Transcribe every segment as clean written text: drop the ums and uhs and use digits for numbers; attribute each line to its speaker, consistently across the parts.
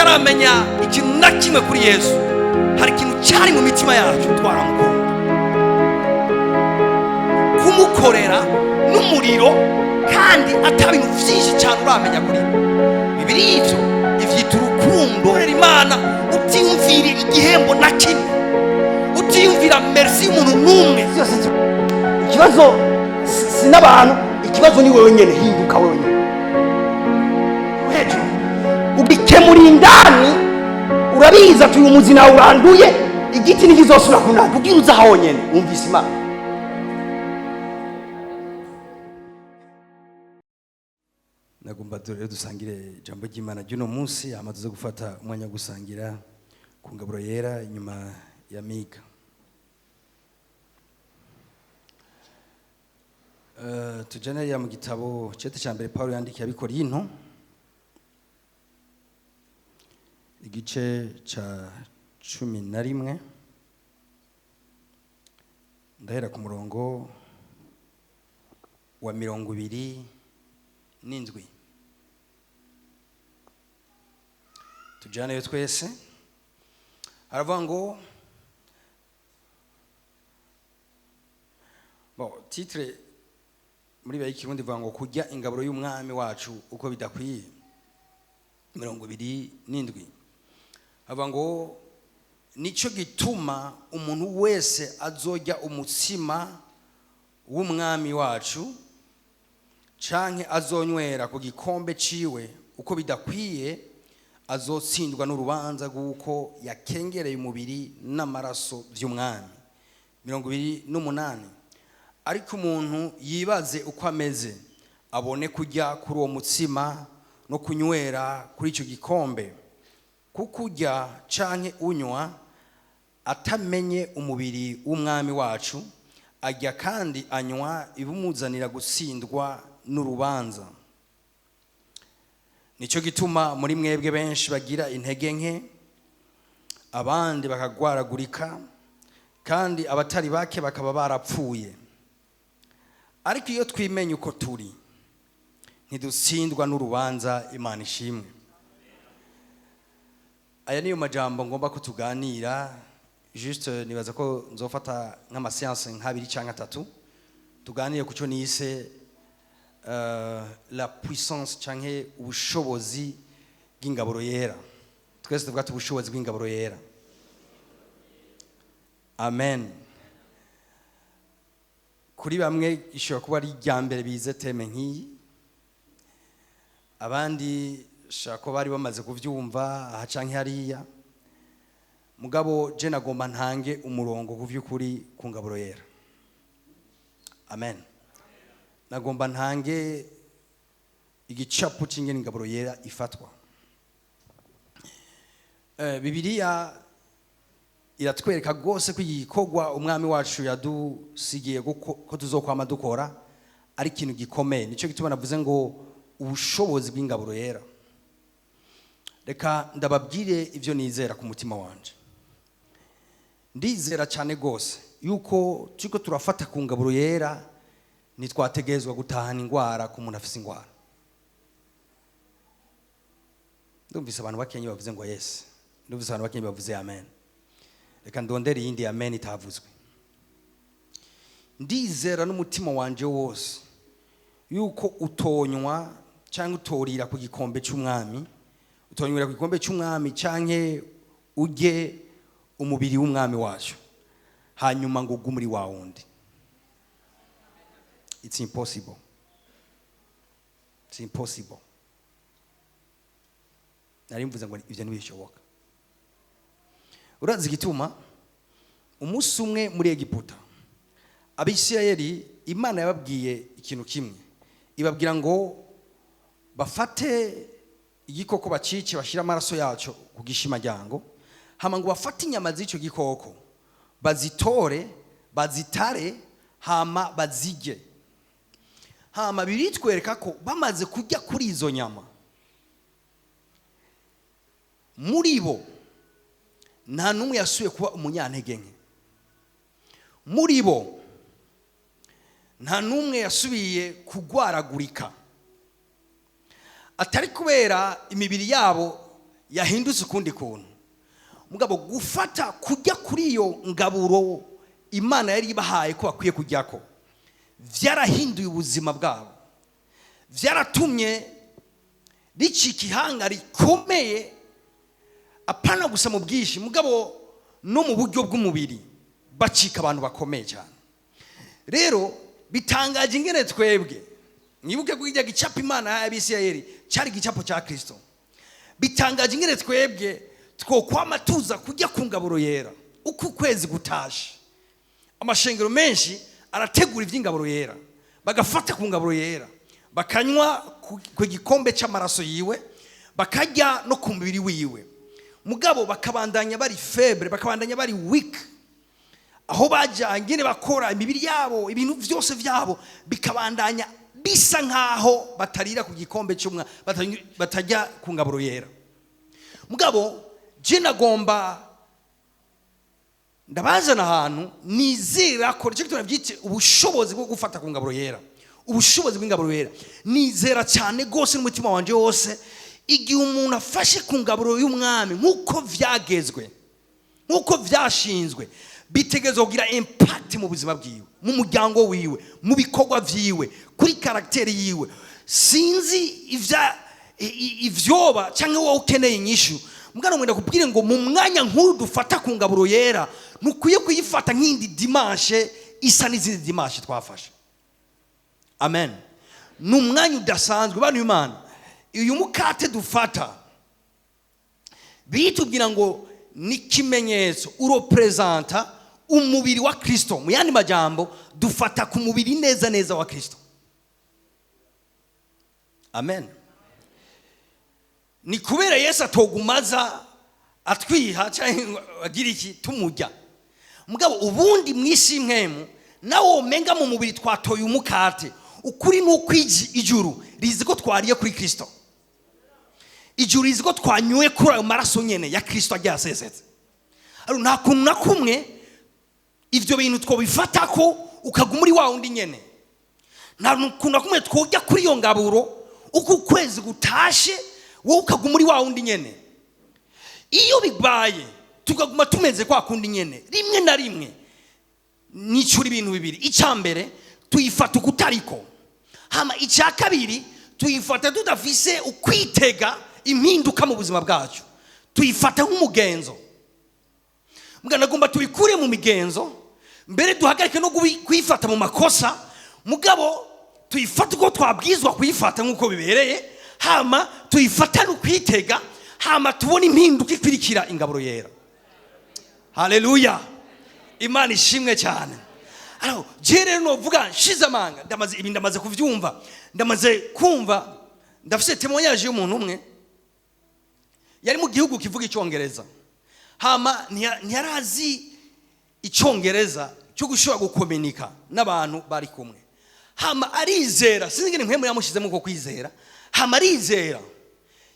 Speaker 1: Tutaramenya ikintu na kimwe kuri Yesu, hari ikintu cyari mu mitima yacu, twaramukunda, kumukorera n'umuriro, kandi ata bintu byinshi cyane uramenya kuri we. Bibiri ivyo ivyita urukundo. Korera Imana utiyumvira igihembo na kimwe, utiyumvira merci y'umuntu n'umwe.
Speaker 2: Byose ikibazo si n'abantu, ikibazo ni wewe nyene. Hinduka wewe nyene hejuru, ugikemura indani. Urabizi ati uyu muzi nawe uranduye, igiti ntikizosubira kunanda kugira uza honyene wumvise Imana.
Speaker 1: Nagomba rero dusangire ijambo ry'Imana ry'uno munsi, hama tuze gufata umwanya wo gusangira ku ngaburo yera inyuma ya miga. Tujane hariya mu gitabo cete cya mbere Paulo yandikiye Abikorinto, igice ca 11, ndahera ku murongo wa 27. Tujaneyo twese. Haravuga ngo, bon, titre muri bibiliya y'ikirundi ivuga ngo kurya ingaburo y'umwami wacu uko bidakwiye. 27 havuga ngo: "Nico gituma umuntu wese azorya umutsima w'umwami wacu canke azonywera ku gikombe ciwe uko bidakwiye, azotsindwa n'urubanza rw'uko yakengereye umubiri n'amaraso vy'umwami." 28: "Ariko umuntu yibaze uko ameze, abone kurya kuri uwo mutsima no kunywera kuri ico gikombe. Kuko urya canke unywa atamenye umubiri w'umwami wacu, arya kandi anywa ibimuzanira gutsindwa n'urubanza. Nicyo gituma muri mwebwe benshi bagira intege nke, abandi bakagwaragurika, kandi abatari bake bakaba barapfuye. Ariko iyo twimenye uko turi, ntidutsindwa n'urubanza." Imana ishimwe. Aya niyo majambo ngomba ko tuganira. Juste nibaza ko nzofata nk'ama séances nk'abiri cyangwa atatu, tuganire ku cyo nise la puissance canke ubushobozi bw'ingaburo yera. Twese tuvuga ati: "Ubushobozi bw'ingaburo yera." Amen. Kuri bamwe ishobora kuba ari irya mbere bize thème nk'iyi, abandi shobora kuba bari bamaze kuvyumva aha canke hariya. Mugabo je nagomba ntange umurongo ku vy'ukuri ku ngaburo yera. Amen. Nagomba ntange igicapo c'ingene ingaburo yera ifatwa. Bibiliya iratwereka rwose ko igikorwa umwami wacu yadusigiye ko tuzokwama dukora ari ikintu gikomeye. Nicyo gituma navuze ngo ubushobozi bw'ingaburo yera. Reka ndababwire ibyo nizera ku mutima wanje. Ndizera cyane rwose yuko turiko turafata ku ngaburo yera, ntitwategerezwa gutahana ingwara ku muntu afise ingwara. Ndumvise abantu bakenye bavuze ngo yes, ndumvise abantu bakenye bavuze amen. Reka ndondere iyindi amen itavuzwe. Ndizera n'umutima wanje wose yuko utonywa cyangwa utorira ku gikombe cy'umwami, utonywera ku gikombe cy'umwami canke urye umubiri w'umwami wacu, hanyuma ngo ugume muri wa wundi. It's impossible, it's impossible. Nari mvuze ngo ibyo ntibishoboka. Urazi igituma? Umunsi umwe muri Egiputa, Abisirayeli, Imana yababwiye ikintu kimwe, ibabwira ngo bafate igikoko, bacice, bashyire amaraso yacyo ku gishimajyango, hama ngo bafate inyama z'icyo gikoko, bazitore, bazitare, hama bazirye. Hama biritwereka ko bamaze kurya kuri izo nyama, muri bo nta n'umwe yasubiye kuba umunyantege nke, muri bo nta n'umwe yasubiye kugwaragurika, atari kubera imibiri yabo. Yahindutse ukundi kuntu. Mugabo gufata kujya kuri iyo ngaburo Imana yari ibahaye ko bakwiye kujyako, byarahinduye ubuzima bwabo, byaratumye ricika ihanga rikomeye, apana gusa mu bwinshi, mugabo no mu buryo bw'umubiri bacika abantu bakomeye cyane. Rero bitangaje ingene twebwe, mwibuke ko ijya gicapo Imana y'Abisirayeli cyari igicapo cya Kristo, bitangaje ingene twebwe twokwama tuza kujya ku ngaburo yera uko ukwezi gutashe. Amashengero menshi arategura iby'ingaburo yera, bagafata ku ngaburo yera, bakanywa ku gikombe cy'amaraso yiwe, bakajya no ku mubiri wiwe, mugabo bakabandanya bari faible, bakabandanya bari weak. Aho bajya, ingene bakora imibiri yabo, ibintu byose byabo bikabandanya bisa nkaho batarira ku gikombe cy'umwa, batajya ku ngaburo yera. Mugabo je nagomba ndabazana ahantu nizera ko nicyo gituma byite ubushobozi bwo gufata ku ngaburo yera, ubushobozi bw'ingaburo yera. Nizera cyane rwose n'umutima wanjye wose, igihe umuntu afashe ku ngaburo y'Umwami nk'uko vyagezwe, nk'uko vyashinzwe, bitegerezwa kugira impact mu buzima bwiwe, mu muryango wiwe, mu bikorwa vyiwe, kuri caractère yiwe. Sinzi ivyoba cyangwa wowe ukeneye inyishu. Mugana mwenda kubwire ngo mu mwanya nk'uyu dufata ku ngaburo yera, ntukwiye kuyifata nk'indi dimanche isa n'izindi dimanche twafashe. Amen. Ni umwanya udasanzwe, bana Imana. Uyu mukate dufata, bitubwira ngo ni ikimenyetso, urepresenta umubiri wa Kristo. Mu yandi majambo, dufata ku mubiri neza neza wa Kristo. Amen. Ni kubera Yesu atogumaza atwiha cyangwa agira iki tumujya. Mugabo ubundi mu isi mwemu nawe womenga mu mubiri twatoye umukate, ukuri ni uko ijuru rizi ko twariye kuri Kristo, ijuru rizi ko twanyoye kuri ayo maraso nyene ya Kristo agiye asesetse. Ariko nta kuntu na kumwe ivyo bintu twobifata ko ukaguma uri wa wundi nyene. Nta kuntu na kumwe twojya kuri iyo ngaburo uko ukwezi gutashe, wowe ukaguma uri wa wundi nyene. Iyo bibaye tukaguma tumeze kwa kundi nyene, rimwe na rimwe nicura ibintu bibiri: icya mbere, tuyifata ukutariko; hama icya kabiri, tuyifata tudafise ukwitega impinduka mu buzima bwacu, tuyifata nk'umugenzo. Mugana nagomba tubikure mu migenzo, mbere duhagarike no kuyifata mu makosa, mugabo tuyifate uko twabwizwa kuyifata nk'uko bibereye, hama tuyifatane ukwitega, hama tubone impinduka ikwirikira ingaburo yera. Haleluya, Imana ishimwe cyane. Alors, je rero novuga nshize amanga, ndamaze ibi, ndamaze kuvyumva, ndamaze kumva, ndafise témoignage y'umuntu umwe yari mu gihugu kivuga Icyongereza, hama ntiyarazi Icyongereza cyo gushobora gukominika n'abantu bari kumwe. Hama arizera, sinzi ingene mpwemu yamushizemo uko kwizera, hama arizera.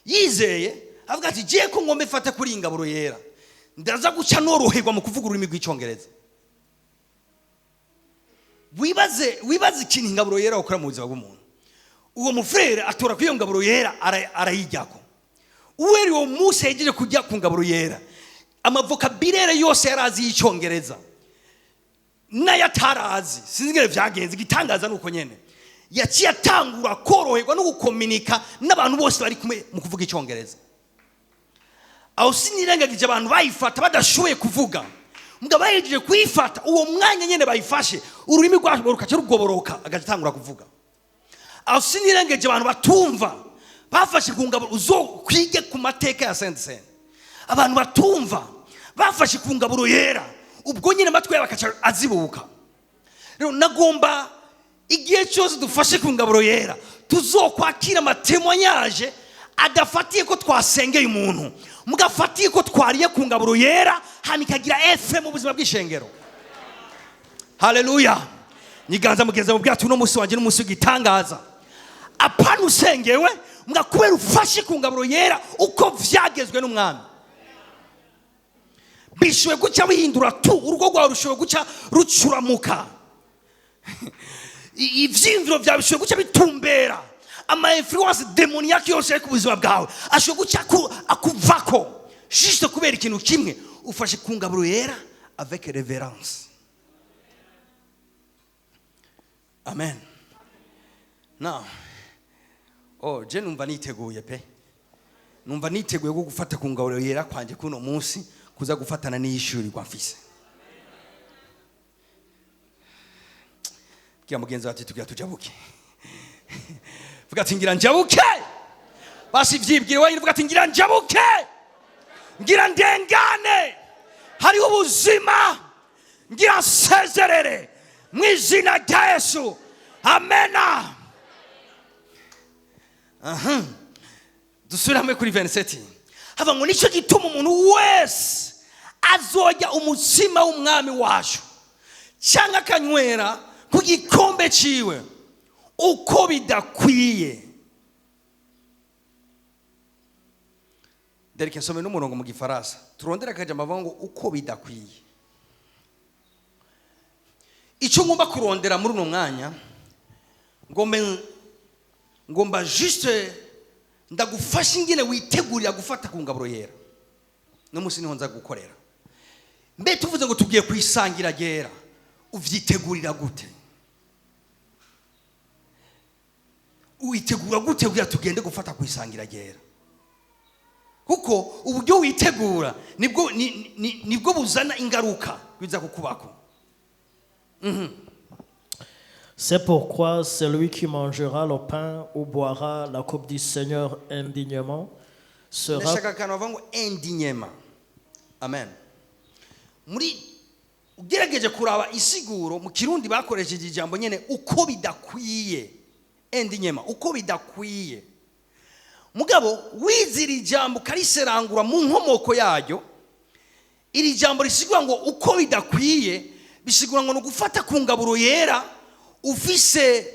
Speaker 1: Yizeye, avuga ati: "Giye ko ngomba ifate kuri iyi ngaburo yera, ndaza guca noroherwa mu kuvuga ururimi rw'Icyongereza." Wibaze, wibaze ikintu ingaburo yera ukora mu buzima bw'umuntu. Uwo mufrere atora kuri iyo ngaburo yera, arayijyako. Uweri uwo munsi yagejeje kujya ku ngaburo yera, amavocabulaire yose yari azi y'Icyongereza n'ayatarazi, sinzi ingene vyagenze, igitangaza ni uko nyene yaciye atangura koroherwa no gukominika n'abantu bose bari kumwe mu kuvuga Icyongereza. Aho sinirengagije abantu bayifata badashoboye kuvuga, mbwa bahejeje kuyifata, uwo mwanya nyene bayifashe, ururimi rwabo rukaca rugoboroka, agaca atangura kuvuga. Aho sinirengeje abantu batumva bafashe ku ngaburo. Uzokwige ku mateka ya Sainte Cène, abantu batumva bafashe ku ngaburo yera, ubwo nyine amatwi yabo akaca azibuka. Rero nagomba igihe cyose dufashe ku ngaburo yera, tuzokwakira amatémoignage adafatiye ko twasengeye umuntu, mugafatiye ko twariye ku ngaburo yera, hanyuma ikagira effet mu buzima bw'ishengero. Haleluya! Nyiganza mugenzi mu bwacu, uno munsi wanjye n'umunsi w'igitangaza. Apana usengewe, mbwa kubera ufashe ku ngaburo yera uko vyagezwe n'Umwami, bishoboye guca bihindura tu urugo rwawe, rushoboye guca rucuramuka, ivyiyumviro byawe bishoboye guca bitumbera. Ama influence démoniaque yose ari ku buzima bwawe ashobora guca akuvako juste kubera ikintu kimwe: ufashe ku ngaburo yera avec révérence. Amen. Now, oh, je numva niteguye pe, numva niteguye ko gufata ku ngaburo yera kwanjye kuno munsi kuza gufatana n'ihishurirwa mfise. Bwira mugenzi wawe ati: "Tugira tujabuke." Vuga ati: "Ngira njabuke." Basi vyibwire wenyine, vuga ati: "Ngira njabuke, ngira ndengane, hariho ubuzima, ngira nsezerere mu izina rya Yesu." Amena. Aha. Dusubire hamwe kuri 27. Hava ngo: "Nicyo gituma umuntu wese azojya umutsima w'Umwami wacu cyangwa akanywera ku gikombe ciwe uko bidakwiye." Dereke nsome n'umurongo mu Gifaransa, turondere akajambo avuga ngo "uko bidakwiye". Icyo ngomba kurondera muri uno mwanya, ngomba juste ndagufasha ingene witegurira gufata ku ngaburo yera. No munsi niho nza gukorera. Mbe tuvuze ngo tugiye kwisangira ryera, uvyitegurira gute? Witegura gute kugira tugende gufata ku isangira ryera? Kuko uburyo witegura nibwo buzana ingaruka biza kukubako.
Speaker 3: C'est pourquoi celui qui mangera le pain ou boira la coupe du Seigneur indignement sera
Speaker 1: Ndashaka akantu bavuga ngo "indignement". Amen. Muri ugerageje kuraba isiguro mu Kirundi, bakoresheje ijambo nyene "uko bidakwiye", "indignement", uko bidakwiye. Mugabo wizira ijambo ukariserangura mu nkomoko yaryo, iri jambo risigura ngo "uko bidakwiye", bisigura ngo ni ugufata ku ngaburo yera ufise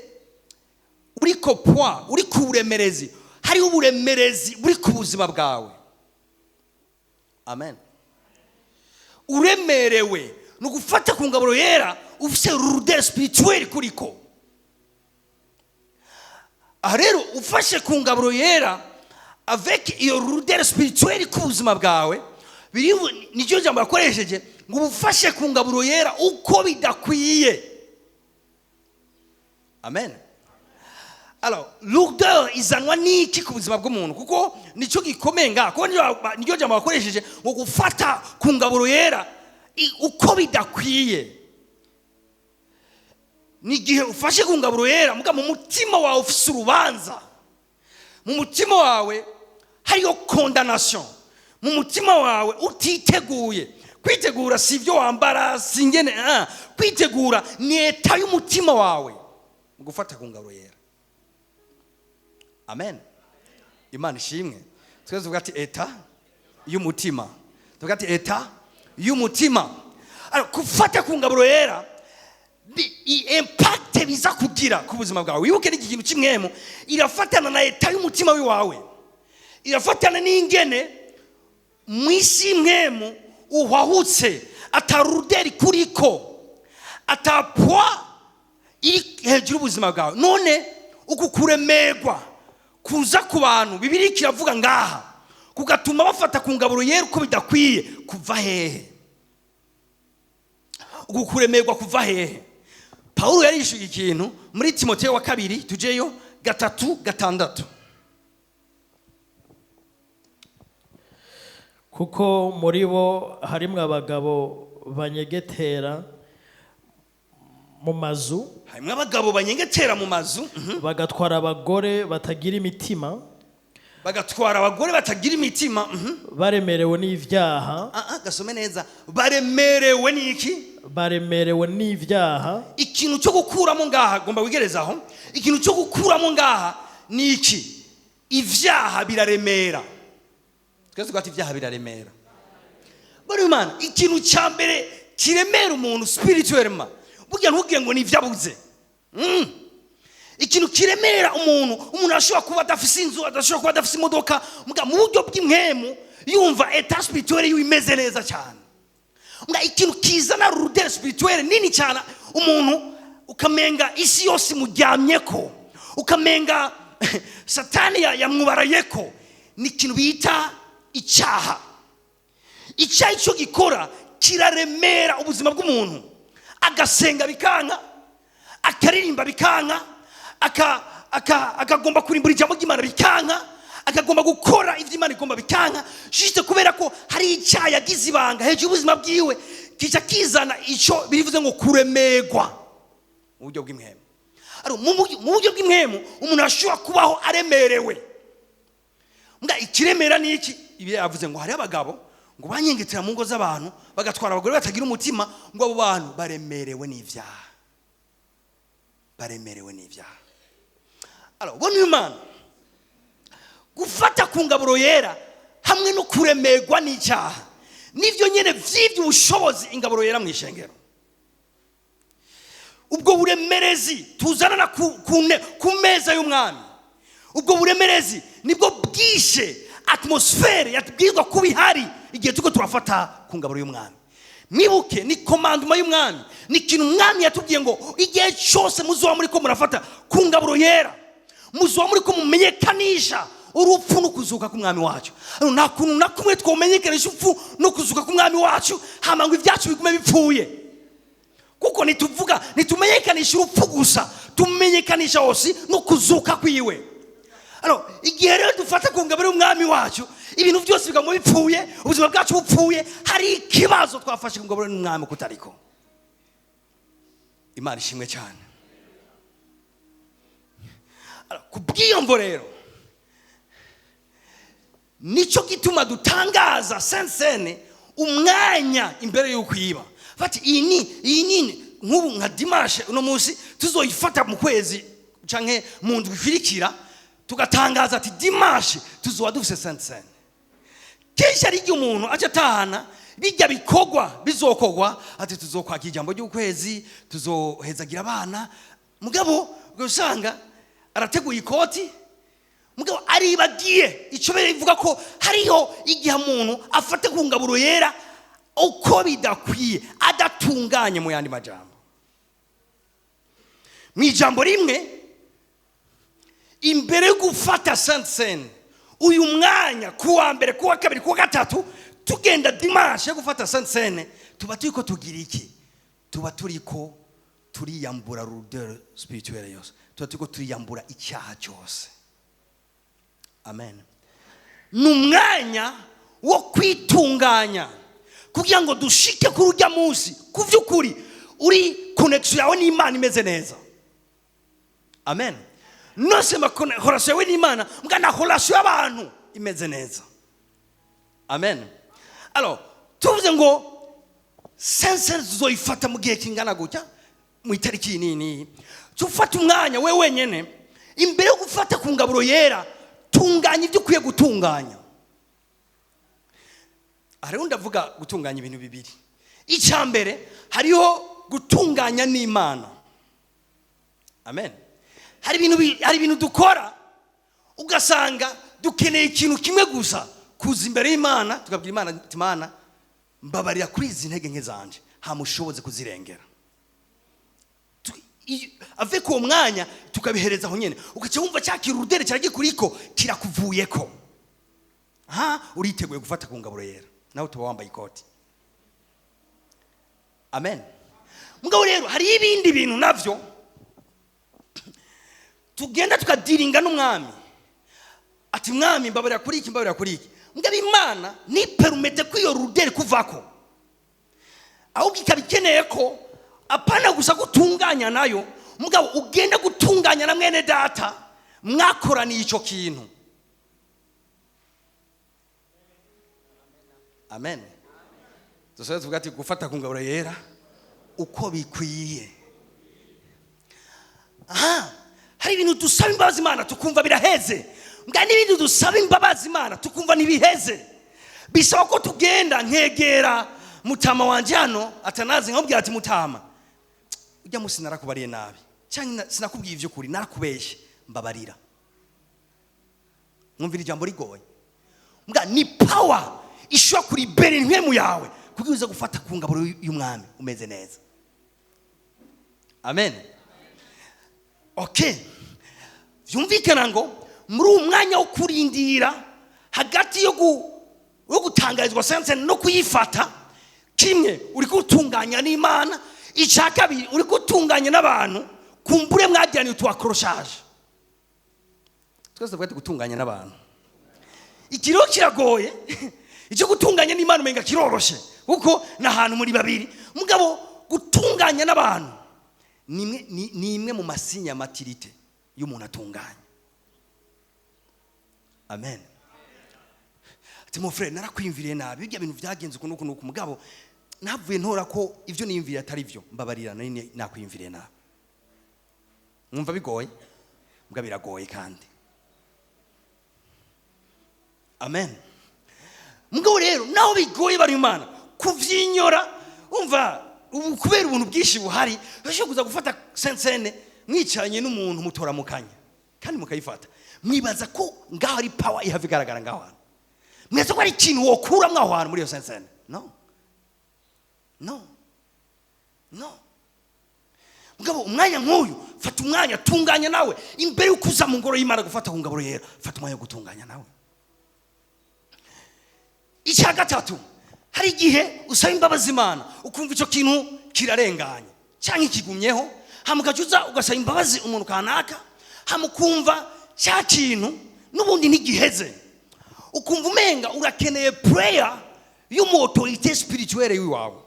Speaker 1: uriko poids, uri ku buremerezi, hariho uburemerezi buri ku buzima bwawe. Amen. Uremerewe, ni ugufata ku ngaburo yera ufise lourdeur spirituelle kuriko. Aha rero, ufashe ku ngaburo yera avec iyo lourdeur spirituelle ku buzima bwawe, biri nicyo jambo yakoresheje ngo ubufashe ku ngaburo yera uko bidakwiye. Amen. Alors, lourdeur izanwa n'iki ku buzima bw'umuntu? Kuko nicyo gikomeye ngaha, kuko niryo jambo bakoresheje ngo gufata ku ngaburo yera uko bidakwiye. Ni igihe ufashe ku ngaburo yera muga mu mutima wawe ufise urubanza, mu mutima wawe hariyo condamnation, mu mutima wawe utiteguye. Kwitegura si ibyo wambara, si ingene. Kwitegura ni état y'umutima wawe mu gufata ku ngaburo yera. Amen. Imana ishimwe. Twese tuvuga ati: "État y'umutima." Tuvuga ati: "État y'umutima." Alors, gufata ku ngaburo yera, impact biza kugira ku buzima bwawe, wibuke n'iki kintu kimwemo irafatana na état y'umutima wiwawe, irafatana n'ingene mu isi mwemu uhwahutse, ata lourdeur kuriko, ata poids iri hejuru y'ubuzima bwawe. None uku kuremerwa kuza ku bantu, Bibiliya kiravuga ngaha, kugatuma bafata ku ngaburo yera uko bidakwiye, kuva hehe? Uku kuremerwa kuva hehe? Pawulo yarishyuye ikintu muri Timoteyo wa kabiri, tujeyo, 3:6.
Speaker 3: Kuko muri bo harimwo abagabo banyegetera mu mazu,
Speaker 1: Harimo abagabo banyengetera mu mazu.
Speaker 3: bagatwara abagore batagira imitima,
Speaker 1: Bagatwara abagore batagira imitima.
Speaker 3: baremerewe n'ivyaha.
Speaker 1: Ah, ah, gasome neza. Baremerewe n'iki?
Speaker 3: Baremerewe n'ivyaha.
Speaker 1: Ikintu cyo gukuramo ngaha, gomba wigerezaho, ikintu cyo gukuramo ngaha ni iki? Ivyaha biraremera. Twese tuvuga ati: "Ibyaha biraremera." Bari Imana, ikintu cya mbere kiremera umuntu spirituellement, burya ntugire ngo ni ibyo abuze. Ikintu kiremera umuntu, umuntu ashobora kuba adafise inzu, adashobora kuba adafise imodoka, muga mu buryo bw'impwemu yumva état spirituel yiwe imeze neza cyane. Nga ikintu kizana lourdeur spirituelle nini cyane, umuntu ukamenga isi yose imuryamye ko, ukamenga Satani yamwubaraye ko ni ikintu bita icyaha. Icyaha icyo gikora, kiraremera ubuzima bw'umuntu, agasenga bikanka, akaririmba bikanka, akagomba kurimbura ijambo ry'Imana bikanka, akagomba gukora ibyo Imana igomba bikanka, juste kubera ko hari icyaha yagize ibanga hejuru y'ubuzima bwiwe, kica kizana icyo bivuze ngo kuremerwa mu buryo bw'impwemu. Ariko mu buryo bw'impwemu umuntu ashobora kubaho aremerewe. Mbwa ikiremera ni iki? Ibi yavuze ngo hariho abagabo ngo banyengetera mu ngo z'abantu, bagatwara abagore batagira umutima, ngo abo bantu baremerewe n'ibyaha, baremerewe n'ibyaha. Alors, bona Imana, gufata ku ngaburo yera hamwe no kuremerwa n'icyaha nibyo nyine by'ibyo ubushobozi ingaburo yera mu ishengero. Ubwo buremerezi tuzanana ku meza y'Umwami, ubwo buremerezi nibwo bwishe atmosphère yatubwirwa kuba ihari igihe turiko turafata ku ngaburo y'Umwami. Mwibuke, ni commandement y'Umwami, ni ikintu Umwami yatubwiye ngo igihe cyose muzoba muri ko murafata ku ngaburo yera, muzoba muri ko mumenyekanisha urupfu no kuzuka k'Umwami wacu. Rero nta kuntu na kumwe twomenyekanisha urupfu no kuzuka k'Umwami wacu hama ngo ibyacu bigume bipfuye, kuko nituvuga, nitumenyekanisha urupfu gusa, tumenyekanisha hose no kuzuka kwiwe. Alors, igihe rero dufata ku ngabire y'Umwami wacu, ibintu byose biguma bipfuye, ubuzima bwacu bupfuye, hari ikibazo twafashe ku ngabire y'Umwami kutariko. Imana ishimwe cyane. Alors, ku bw'iyo mvo rero, nicyo gituma dutangaza Sainte Cène umwanya imbere y'uko iba. Fati iyi ni nk'ubu nka dimanche uno munsi tuzoyifata mu kwezi canke mu ndwi ikurikira, tugatangaza ati dimanche tuzoba dufise Sainte Cène. Kenshi hari igihe umuntu aca atahana bijya bikorwa bizokogwa, ati tuzokwakira ijambo ry'ukwezi, tuzohezagira abana, mugabo usanga arateguye ikoti, mugabo aribagiye icyo bivuga ko hariho igihe umuntu afata ku ngaburo yera uko bidakwiye, adatunganye. Mu yandi majambo, mu ijambo rimwe, imbere yo gufata Sainte Cène uyu mwanya, ku wa mbere, ku wa kabiri, ku wa gatatu, tugenda dimanche yo gufata Sainte Cène, tuba turiko tugira iki? Tuba turiko turiyambura lourdeur spirituelle yose, tuba turiko turiyambura icyaha cyose. Amen. Ni umwanya wo kwitunganya kugira ngo dushike kuri ujya munsi ku by'ukuri uri connexion yawe n'Imana imeze neza. Amen. Nose relation yawe n'Imana mbwa na relation y'abantu imeze neza. Amen. Alors, tuvuze ngo Sainte Cène tuzoyifata mu gihe kingana gutya, mu itariki iyi n'iyi n'iyi, tufate umwanya we wenyine imbere yo gufata ku ngaburo yera, tunganya ibyo ukwiye gutunganya. Aha rero ndavuga gutunganya ibintu bibiri. Icya mbere, hariho gutunganya n'Imana. Amen. Hari ibintu dukora ugasanga dukeneye ikintu kimwe gusa, kuza imbere y'Imana tukabwira Imana ati: "Imana, mbabarira kuri izi ntege nke zanje, hamushoboze kuzirengera." Ave ku uwo mwanya tukabihereza aho nyene, ugaca wumva cya kirudere cyaragikuriko kirakuvuyeko, aha uriteguye gufata ku ngaburo yera, nawe tuba wambaye ikoti. Amen. Mugabo rero hari ibindi bintu navyo tugenda tukadiringa n'Umwami, ati: "Mwami, mbabarira kuri iki, mbabarira kuri iki." Mugabo Imana ntipermette ko iyo lourdeur kuvako, ahubwo ikaba ikeneye ko apana gusa gutunganya nayo, mugabo ugenda gutunganya na mwene data mwakoraniye icyo kintu. Amen. Dusoze tuvuga ati gufata ku ngaburo yera uko bikwiye. Aha hari ibintu dusaba imbabazi Imana tukumva biraheze, mbwa n'ibindi dusaba imbabazi Imana tukumva ntibiheze, bisaba ko tugenda nkegera mutama wanje hano atanazi, nkamubwira ati: "Mutama, ujya musi narakubariye nabi cyangwa sinakubwiye iby'ukuri, narakubeshye, mbabarira." Mwumvira ijambo rigoye, mbwa ni power ishobora kuribera impwemu yawe kugira uze gufata ku ngaburo y'Umwami umeze neza. Amen. Okay, Vyumvikana ngo muri uwo mwanya wo kurindira hagati yo gutangarizwa Sainte Cène no kuyifata, kimwe uri gutunganya n'Imana, icya kabiri uri gutunganya n'abantu kumbure mwagiraniye utu accrochage. Twese tuvuga ati gutunganya n'abantu. Ikiriho kiragoye. Icyo gutunganya n'Imana umenga kiroroshe kuko ni ahantu muri babiri, mugabo gutunganya n'abantu ni imwe mu ma signes ya maturité y'umuntu atunganya. Amen. Ati: "Mon frère, narakwiyumviriye nabi, bijya bintu byagenze uku n'uku n'uku, mugabo navuye ntora ko ibyo niyumviriye atari byo. Mbabarira, nari nakwiyumviriye nabi." Mwumva bigoye, mbwa biragoye kandi. Amen. Mugabo rero naho bigoye, bari Imana kuvyinyora. Umva, ubu kubera ubuntu bwinshi buhari, bashobora kuza gufata Sainte Cène mwicaranye n'umuntu, mutoramukanya kandi mukayifata. Mwibaza ko ngaho ari power ihava igaragara ngaho hantu? Mwibaza ko ari ikintu wokuramwo aho hantu muri iyo Sainte Cène? No, no, no. Mugabo umwanya nk'uyu, fata umwanya, tunganya nawe imbere y'uko uza mu ngoro y'Imana gufata ku ngaburo yera. Fata umwanya wo gutunganya nawe. Icya gatatu, hari igihe usaba imbabazi Imana, ukumva icyo kintu kirarenganye cyangwa ikigumyeho, hama ugaca uza ugasaba imbabazi umuntu kanaka, hama ukumva cya kintu n'ubundi ntigiheze, ukumva umenga urakeneye prayer y'umu autorité spirituelle w'iwawe.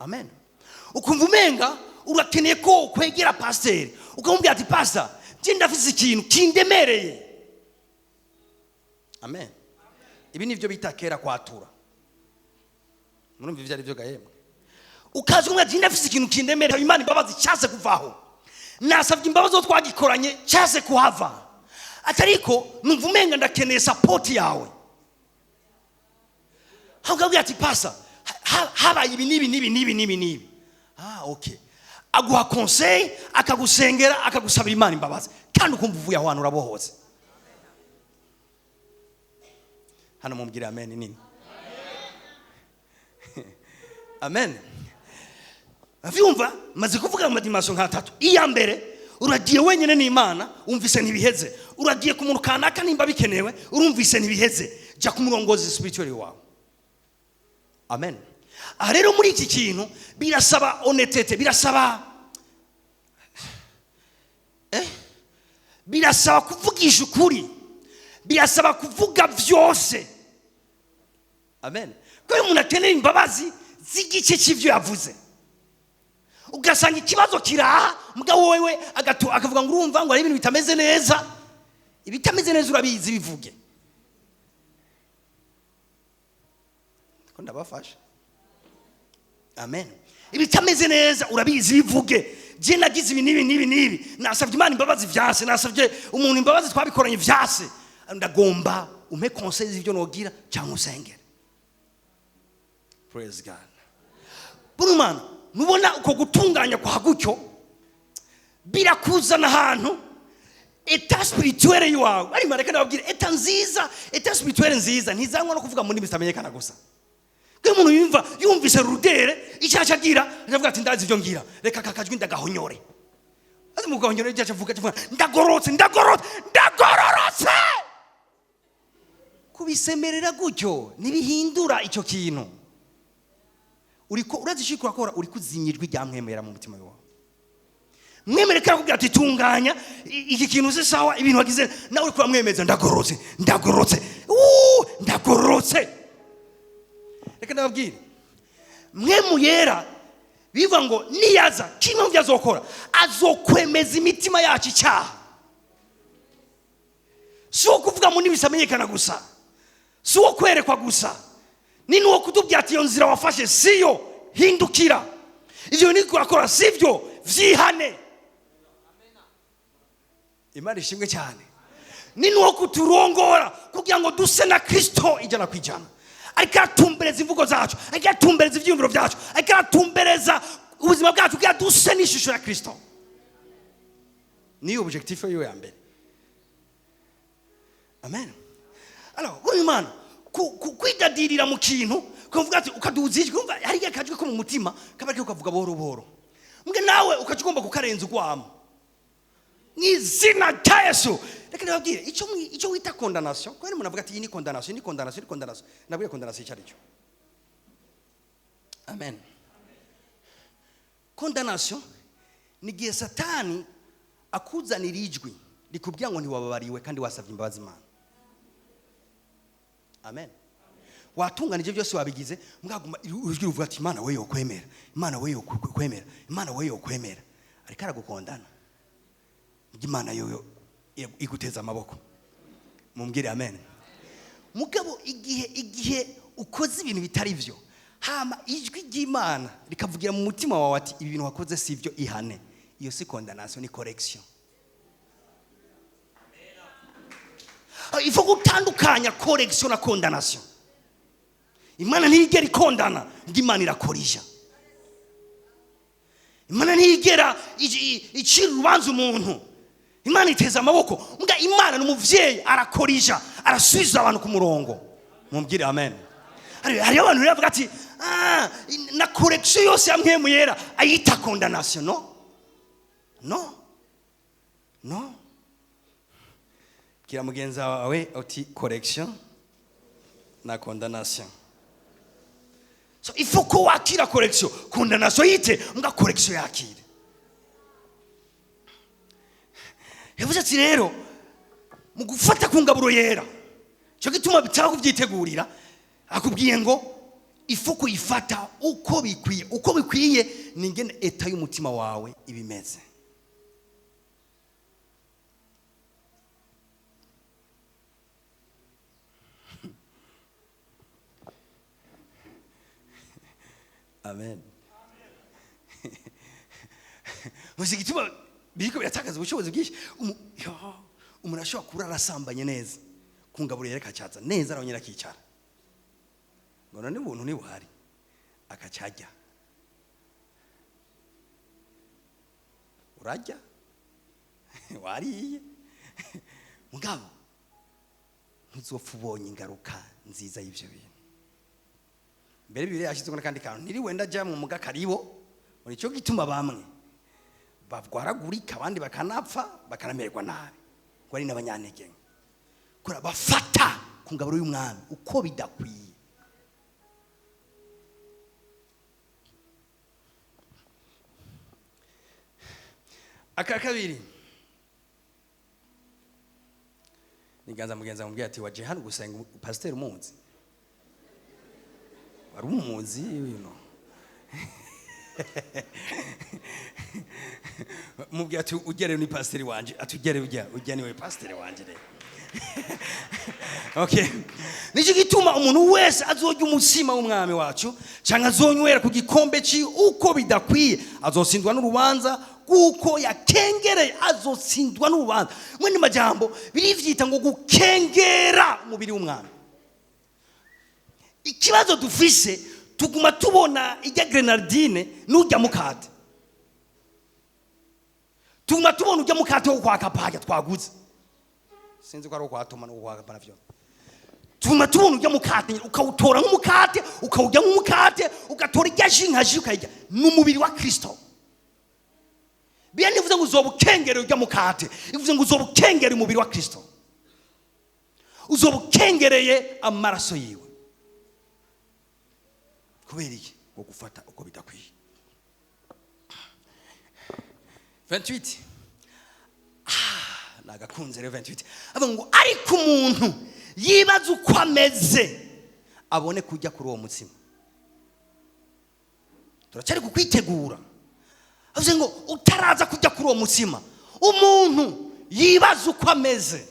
Speaker 1: Amen. Ukumva umenga urakeneye ko kwegera pasiteri, ukamubwira ati: "Pastor, njye ndafise ikintu kindemereye." Amen. Ibi nibyo bita kera kwatura. Murumva ibyo ari byo gahembwe? Ukaza umwe ati: "Ndafise ikintu kindemereye, Imana imbabazi cyaze kuvaho. Nasabye imbabazi zo twagikoranye, cyaze kuhava, atariko numva umenga ndakeneye support yawe." Akabwira ati: "Pastor, habaye ibi n'ibi n'ibi n'ibi n'ibi n'ibi." Ah, okay. Aguha conseil, akagusengera, akagusabira Imana imbabazi, kandi ukumva uvuye aho hantu urabohotse. Hano mumbwire amen nini. Amen. Avyumva, maze kuvuga mu ma dimensions nk'atatu. Iya mbere, uragiye wenyine n'Imana, umvise ntibiheze. Uragiye ku muntu kanaka nimba bikenewe, urumvise ntibiheze. Jya ku murongozi spirituel wawe. Amen. Aha rero muri iki kintu birasaba honnêteté, birasaba kuvugisha ukuri, birasaba kuvuga byose. Amen. Ko iyo umuntu akeneye imbabazi z'igice cy'ibyo yavuze, ugasanga ikibazo kiraha, mugabo wewe akavuga ngo urumva ngo hari ibintu bitameze neza. Ibitameze neza urabizi, bivuge ko ndabafasha. Amen. Ibitameze neza urabizi, bivuge: "Je nagize ibi n'ibi n'ibi n'ibi, nasabye Imana imbabazi vyase, nasabye umuntu imbabazi twabikoranye vyase, ndagomba umpe conseil z'ibyo nogira cyangwa usengere." Praise God. Buno nubona uko gutunganya kwa gutyo birakuzana ahantu état spirituel yiwawe ari. Mareka ndababwira, état nziza, état spirituel nziza ntizangwa no kuvuga mu ndimi zitamenyekana gusa. Kuko umuntu yumva yumvise rudere, icyo aca agira, aravuga ati: "Ndazi ibyo ngira, reka aka kajwi ndagahonyore." Azi mu gahonyore icyo avuga, "Ndagororotse, ndagororotse, ndagororotse." Kubisemerera gutyo ntibihindura icyo kintu. Uriko urazishika, urakora, uri kuzinya ijwi rya mwemera mu mutima wawe. Mwemere karakubwira ati: "Tunganya iki kintu, si sawa ibintu wagize." Nawe uri kuramwemeza: "Ndagororotse, ndagororotse, uuu, ndagororotse." Reka ndababwire, mwe muyera bivuga ngo niyaza, kimwe mu byo azokora, azokwemeza imitima yacu icyaha. Si uwo kuvuga mu ndimi zitamenyekana gusa, si uwo kwerekwa gusa, ni n'uwo kutubwira ati: "Iyo nzira wafashe siyo, hindukira. Ibyo bintu urakora sibyo, vyihane." Imana ishimwe cyane. Ni n'uwo kuturongora kugira ngo duse na Kristo 100%. Ariko aratumbereza imvugo zacu, ariko aratumbereza ibyiyumviro byacu, ariko aratumbereza ubuzima bwacu kugira duse n'ishusho ya Kristo. Niyo objectif yiwe ya mbere. Amen. Alors, uyu Mana kwidadirira mu kintu, kuvuga ati ukaduza ijwi, umva hariya akajwi ko mu mutima kaba ariko kavuga buhoro buhoro, mbwe nawe ukaca ugomba kukarenza ugwamo. Mu izina rya Yesu, reka nababwire icyo wita condamnation, kubera umuntu avuga ati: "Iyi ni condamnation, ni condamnation, ni condamnation." Nabwiye condamnation icyo ari cyo. Amen. Condamnation ni igihe Satani akuzanira ijwi rikubwira ngo ntiwababariwe kandi wasabye imbabazi Imana. Amen. Watunganije byose, wabigize, mwaguma ijwi rivuga ati: "Imana we yokwemera, Imana we yokwemera, Imana we yokwemera." Ariko aragukondana. Imana yo iguteza amaboko. Mumbwire amen. Mugabo igihe ukoze ibintu bitari byo, hama ijwi ry'Imana rikavugira mu mutima wawe ati: "Ibi bintu wakoze si byo, ihane," iyo si condamnation, ni correction. Il faut gutandukanya correction na condamnation. Imana ntiyigera ikondana, ngo Imana irakorija. Imana ntiyigera icira urubanza umuntu. Imana iteza amaboko, mbwa Imana ni umuvyeyi, arakorija, arasubiza abantu ku murongo. Mumbwire amen. Hariho abantu rero bavuga ati: "Ah, na correction yose ya Mpwemu Yera ayita condamnation." No, no, no. Bwira mugenzi wawe uti: "Correction na condamnation." So il faut ko wakira correction. Condamnation yite, mbwa correction yakire. Yavuze ati rero mu gufata ku ngaburo yera, cyo gituma bitaba kubyitegurira. Akubwiye ngo ifu kuyifata uko bikwiye. Uko bikwiye ni ingene état y'umutima wawe ibimeze. Amen. Muzi igituma biriko biratakaza ubushobozi bwinshi? Yo, umuntu ashobora kurara asambanye neza, ku ngaburo yera akacyaza neza, arongera akicara ngo none ubuntu ntibuhari, akacajya. Urajya, wariye, mugabo ntuzopfa ubonye ingaruka nziza y'ibyo bintu. Mbere Bibiliya yashyizweho n'akandi kantu, ntiri wenda ajya mu muga karibo. Nicyo gituma bamwe barwaragurika, abandi bakanapfa, bakanamererwa nabi, ngo ari n'abanyantege nke, kubera bafata ku ngaburo y'Umwami uko bidakwiye. Aka kabiri, niganza mugenzi amubwira ati: "Waje hano gusenga pasiteri umuzi, wari umuzi." Mubwira ati: "Ugere ni pasiteri wanje." Ati: "Ugere, ujya, ujya niwe pasiteri wanje rero." Okay, nicyo gituma umuntu wese azorya umutsima w'Umwami wacu cyangwa azonywera ku gikombe ci uko bidakwiye azotsindwa n'urubanza kuko yakengereye, azotsindwa n'urubanza. Mwene majambo birivyita ngo gukengera umubiri w'Umwami. Ikibazo dufise, tuguma tubona ijya grenadine n'ujya mukate, tuguma tubona ujya mukate wo kwa Kapaya twaguze, sinzi ko ari uwo kwa Toma n'uwo kwa Kapaya navyo. Tuguma tubona ujya mukate, ukawutora nk'umukate, ukawujya nk'umukate, ugatora ijya jus nka jus, ukayijya. Ni umubiri wa Kristo. Biya nivuze ngo uzoba ukengera ujya mukate, ivuze ngo uzoba ukengera umubiri wa Kristo, uzoba ukengereye amaraso yiwe. Kubera iki? Ngo gufata uko bidakwiye. 28. Ah, nagakunze rero. 28 avuga ngo: "Ariko umuntu yibaza uko ameze, abone kujya kuri uwo mutsima." Turacyari kukwitegura. Avuze ngo utaraza kujya kuri uwo mutsima, umuntu yibaza uko ameze.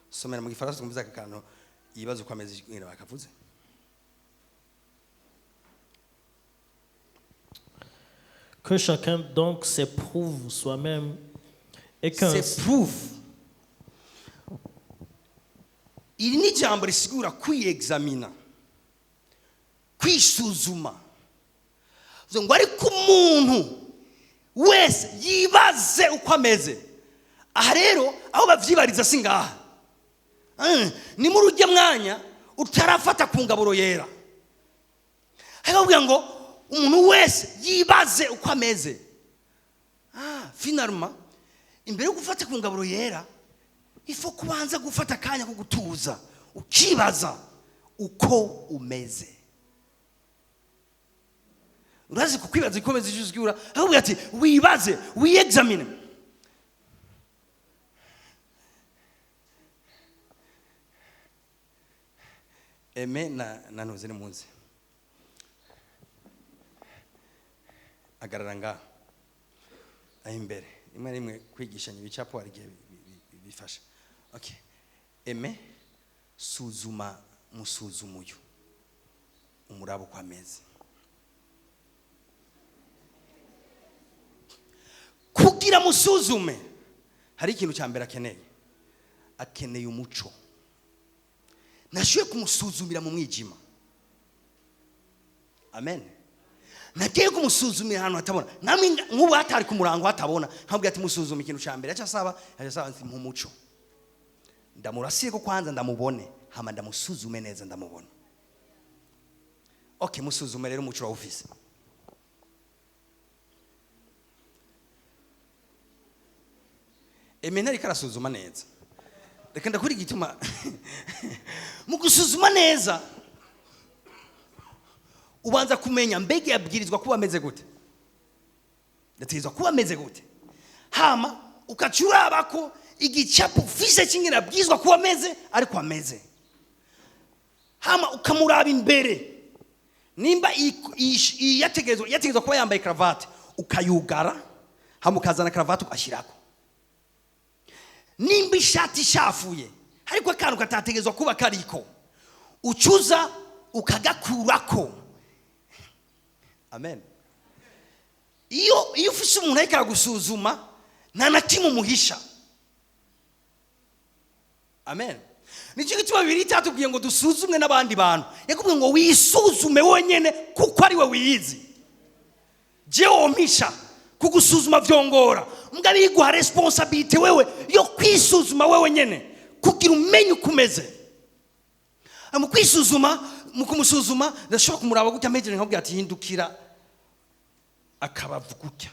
Speaker 1: Somera mu Gifaransa twumvize aka kantu, yibaza uko ameze, nyine bakavuze.
Speaker 3: Que chacun donc s'éprouve soi-même et qu'un
Speaker 1: S'éprouve, iri ni ijambo risigura kwiyexamina, kwisuzuma. Bivuze ngo ariko umuntu wese yibaze uko ameze. Aha rero aho bavyibariza si ngaha. Ni muri ujya mwanya utarafata ku ngaburo yera. Hariho bavuga ngo umuntu wese yibaze uko ameze. Ah, finalement imbere yo gufata ku ngaburo yera, il faut kubanza gufata akanya ko gutuza, ukibaza uko umeze. Urazi kukwibaza ikomeze ijwi, ahubwo ati wibaze, wiyexamine. Eme na ntuzi nimuzi agarara ngaha aho imbere. Rimwe na rimwe kwigishanya ibicapo hari igihe bifasha. Okay, eme suzuma, musuzuma uyu, umurabo uko ameze, kugira musuzume. Hari ikintu cya mbere akeneye, akeneye umuco. Nashoboye kumusuzumira mu mwijima. Amen. Nagiye kumusuzumira ahantu hatabona, namwe nk'ubu hatari ku murango hatabona, nkabwira ati musuzume. Ikintu cya mbere aca asaba ati mpa umuco, ndamurasiye ko kwanza ndamubone, hama ndamusuzume neza ndamubona. Okay, musuzume rero, umuco urawufise. Eme ntariko arasuzuma neza. Reka ndakora igituma mu gusuzuma neza ubanza kumenya mbega yabwirizwa kuba ameze gute, yategerezwa kuba ameze gute, hama ukaca uraba ko igicapo ufise cy'ingene abwirizwa kuba ameze ariko ameze, hama ukamuraba imbere nimba yategerezwa kuba yambaye karavate, ukayugara, hama ukazana karavate ugashyirako. Nimba ishati ishafuye ariko akantu katategerezwa kuba kariko, ucuza ukagakurako. Amen. Iyo ufise umuntu ariko aragusuzuma, nta na kimwe umuhisha. Amen. Nicyo gituma Bibiliya itatubwiye ngo dusuzumwe n'abandi bantu, yakubwiye ngo wisuzume wenyene kuko ari we wiyizi. Jewe wompisha kugusuzuma vyongora, mbwa biguha responsabilité wewe yo kwisuzuma wewe nyene kugira umenye uko umeze. Mu kwisuzuma, mu kumusuzuma, ndashobora kumuraba gutya mpejeje nkabwira ati hindukira akabavu gutya,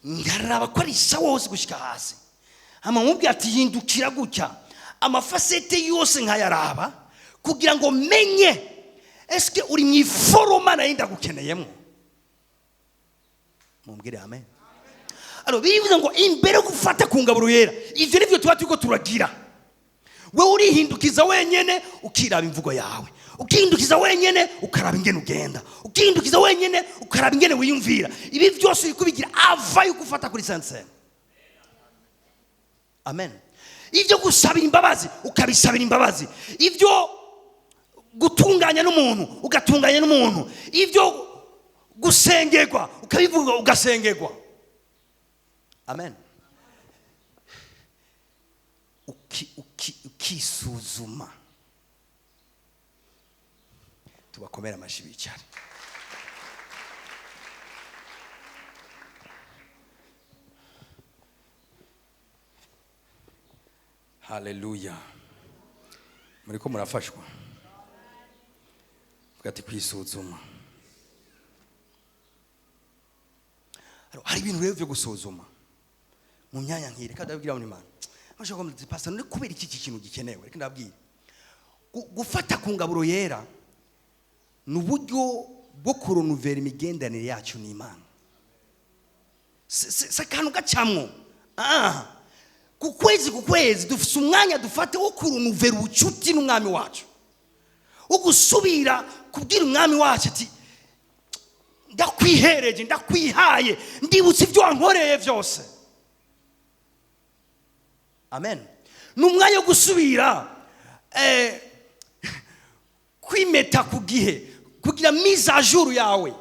Speaker 1: nkaraba ko ari sawa hose gushika hasi, hama mubwira ati hindukira gutya, amafacettes yose nkayaraba kugira ngo menye eske uri mu iforoma nayo ndagukeneyemo. Mumbwire amen. Alors bivuze ngo imbere yo gufata ku ngaburo yera, ivyo nivyo tuba turiko turagira. Wewe urihindukiza wenyene, ukiraba imvugo yawe, ukihindukiza wenyene, ukaraba ingene ugenda, ukihindukiza wenyene, ukaraba ingene wiyumvira. Ibi byose uri kubigira ava yuko ufata kuri Sainte Cène. Amen. Ibyo gusabira imbabazi ukabisabira imbabazi, ibyo gutunganya n'umuntu ugatunganya n'umuntu, ibyo gusengerwa ukabivuga ugasengerwa. Amen. Ukisuzuma. Tubakomera amashyi bicare. Haleluya. Muriko murafashwa. Vuga ati kwisuzuma. Hari ibintu rero byo gusuzuma mu myanya nk'iri. Reka ndababwira mu Imana. Bashobora kumbwira ati pastor, none kubera iki kintu gikenewe? Reka ndababwira. Gufata ku ngaburo yera ni uburyo bwo kurenouveler imigenderanire yacu n'Imana. Si akantu gacamwo. Ku kwezi ku kwezi dufise umwanya dufate wo kurenouveler ubucuti n'umwami wacu, wo gusubira kubwira umwami wacu ati ndakwihereje, ndakwihaye, ndibutse ibyo wankoreye byose. Amen. Ni umwanya wo gusubira kwimeta ku gihe, kugira mise à jour yawe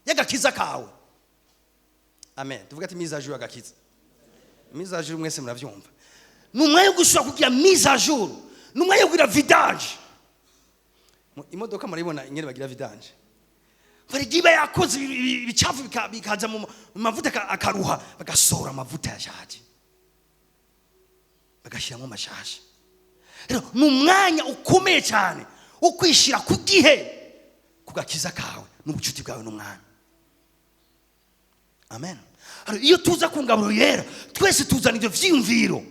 Speaker 1: y'agakiza kawe. Amen. Tuvuge ati mise à jour y'agakiza. Mise à jour mwese muravyumva. Ni umwanya wo gusubira kugira mise à jour, ni umwanya wo kugira vidange. Imodoka murayibona ingene bagira vidange. Barigiba yakoze ibicafu bikaza mu mavuta akaruha, bagasohora amavuta yashaje bagashyiramo amashasha. Rero ni umwanya ukomeye cyane wo kwishyira ku gihe ku gakiza kawe n'ubucuti bwawe n'umwami. Amen. Alors, iyo tuza ku ngaburo yera, twese tuzana ibyo vyiyumviro.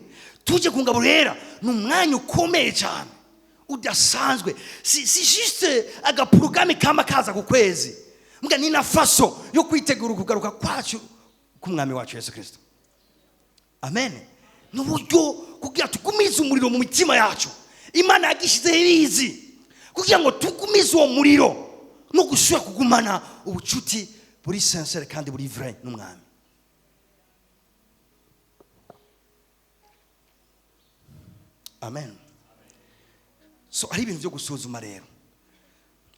Speaker 1: Tuje ku ngaburo yera ni umwanya ukomeye cyane udasanzwe. Si juste agaporogaramu kama kaza ku kwezi, mbwa ni na façon yo kwitegura ukugaruka kwacu k'umwami wacu Yesu Kristo. Amen. Ni uburyo kugira tugumize umuriro mu mitima yacu. Imana yagishyizeho ibizi kugira ngo tugumize uwo muriro no gusubira kugumana ubucuti buri sincère kandi buri vrai n'umwami. Amen. So hari ibintu byo gusuzuma rero.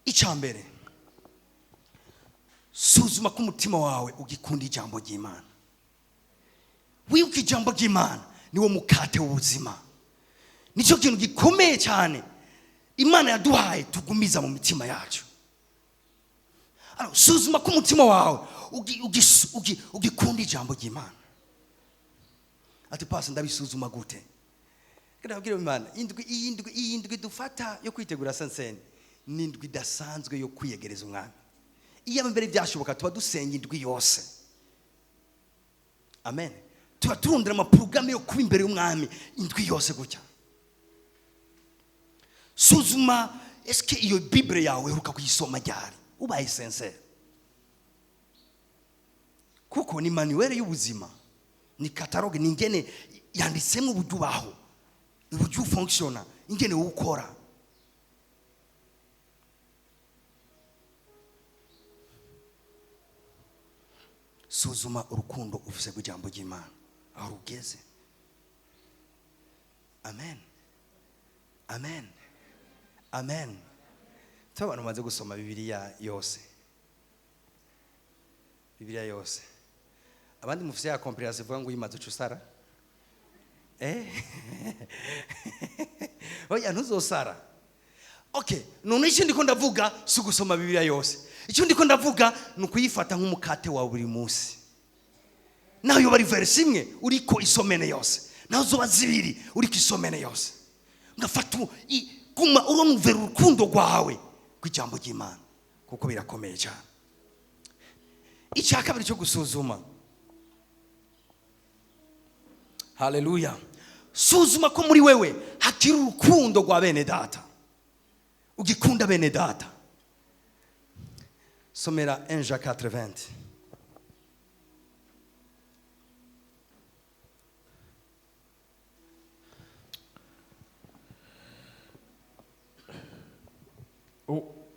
Speaker 1: Icya mbere, suzuma ko umutima wawe ugikunda ijambo ry'Imana. Wibuke ijambo ry'Imana niwo mukate w'ubuzima, nicyo kintu gikomeye cyane Imana yaduhaye tugumiza mu mitima yacu. Alors, suzuma ko umutima wawe ugikunda ijambo ry'Imana. Ati pasi ndabisuzuma gute? Ndabwira Imana, indwi iyi ndwi, iyi ndwi dufata yo kwitegura sansene ni indwi idasanzwe yo kwiyegereza umwami. Iyo mbere byashoboka tuba dusenga indwi yose. Amen. Tuba turondera amaporogaramu yo kuba imbere y'umwami indwi yose gutya. Suzuma, eske iyo Bible yawe uheruka kuyisoma ryari? Ubaye sincère. Kuko ni manuel y'ubuzima, ni catalogue, ni ingene yanditsemo uburyo ubaho, uburyo ufunctiona, ingene ukora. Suzuma urukundo ufise rw'ijambo ry'Imana aho rugeze. Amen. Amen. Amen. Tuba abantu bamaze gusoma Bibiliya yose. Bibiliya yose. Abandi mufise ya compréhension ivuga ngo uyimaze uca usara? Oya, ntuzosara. Okay, none icyo ndiko ndavuga si ugusoma Bibiliya yose. Icyo ndiko ndavuga ni ukuyifata nk'umukate wa buri munsi. Naho yoba ari verse imwe uriko isomene yose, naho zoba zibiri uriko isomene yose. Ngafata guma uronuvera urukundo rwawe rw'ijambo ry'Imana, kuko birakomeye cyane. Icya kabiri cyo gusuzuma. Haleluya. Suzuma ko muri wewe hakiri urukundo rwa bene data. Ugikunda bene data. Somera 1 Jean 4:20.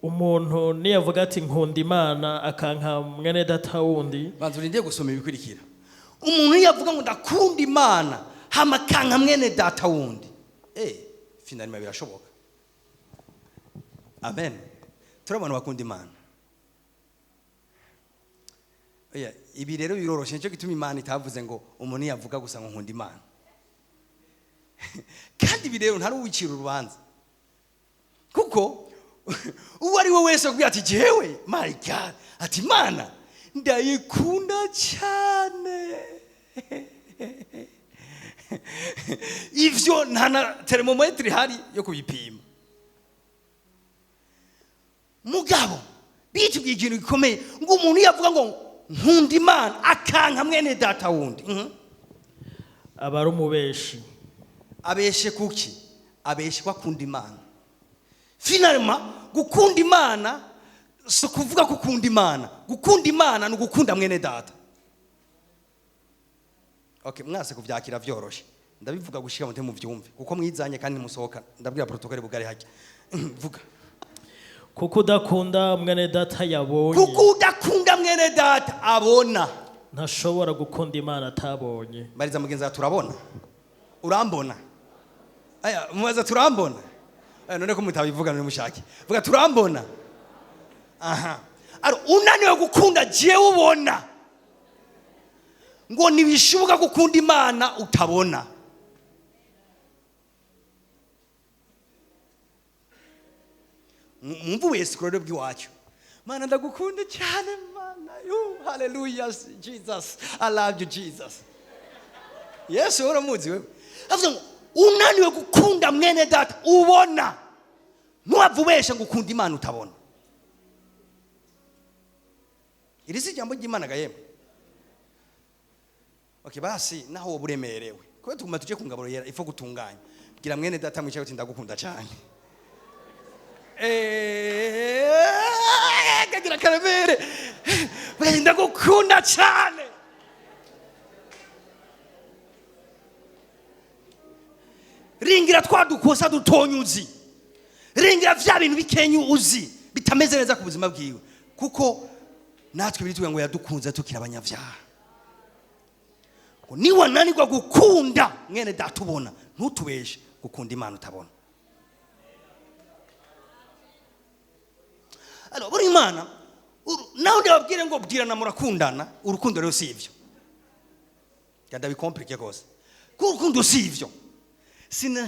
Speaker 3: Umuntu niyavuga ati nkunda Imana akanka mwene data wundi.
Speaker 1: Banza urindire gusoma ibikurikira. Umuntu yavuga ngo ndakunda Imana hama akanka mwene data wundi. Finalement birashoboka. Amen. Turi abantu bakunda Imana. Oya, ibi rero biroroshe, nicyo gituma Imana itavuze ngo umuntu yavuga gusa ngo nkunda Imana. Kandi ibi rero ntari uwicira urubanza. Kuko uwo ari we wese akubwira ati jewe my God, ati Imana ndayikunda cyane. Ivyo nta na thermometer ihari yo kubipima. Mugabo bitubwiye ikintu gikomeye ngo umuntu yavuga ngo nkunda Imana akanka mwene data wundi.
Speaker 3: Aba ari umubeshi.
Speaker 1: Abeshe kuki? Abeshe ko akunda Imana. Finalement gukunda Imana si ukuvuga ko ukunda Imana. Gukunda Imana ni ugukunda mwene data. Okay, mwase kuvyakira vyoroshe. Ndabivuga gushika mute muvyumve kuko mwizanye kandi musohoka. Ndabwira protocole bugari hajya. Vuga.
Speaker 3: Kuko udakunda mwene data yabonye.
Speaker 1: Kuko udakunda mwene data abona.
Speaker 3: Ntashobora gukunda Imana atabonye.
Speaker 1: Bariza mugenzi wawe, turabona. Urambona. Aya, mubaza turambona. Aya, none ko mutabivuga none mushake. Vuga turambona. Aha. Aro unaniwe gukunda jewe ubona. Ngo ntibishoboka gukunda Imana utabona. Mwumva wese kurore bw'iwacu. Mana ndagukunda cyane Mana. Yo, hallelujah Jesus. I love you Jesus. Yesu uramuzi wewe. Avuga ngo unaniwe gukunda mwene data ubona. Ntuwavubeshe ngo ukunda Imana utabona. Iri si ijambo ry'Imana gayemwe. Okay, basi naho woba uremerewe, kubera tuguma tuje ku ngaburo yera, ifo gutunganya. Bwira mwene data mwicaye uti ndagukunda cyane. Kagira karemere. Bwira ndagukunda cyane. Ringira twa dukosa dutonyuzi, ringira vya bintu bikenye uzi bitameze neza ku buzima bwiwe, kuko natwe biritubwira ngo yadukunze tukiri abanyabyaha. Ngo niwananirwa gukunda mwene data ubona, ntutubeshe gukunda Imana utabona. Alors, buri Imana nawe ndababwire ngo bwirana murakundana, urukundo rero si ivyo. Ndabikomplike rwose, kuko urukundo si ivyo. Sina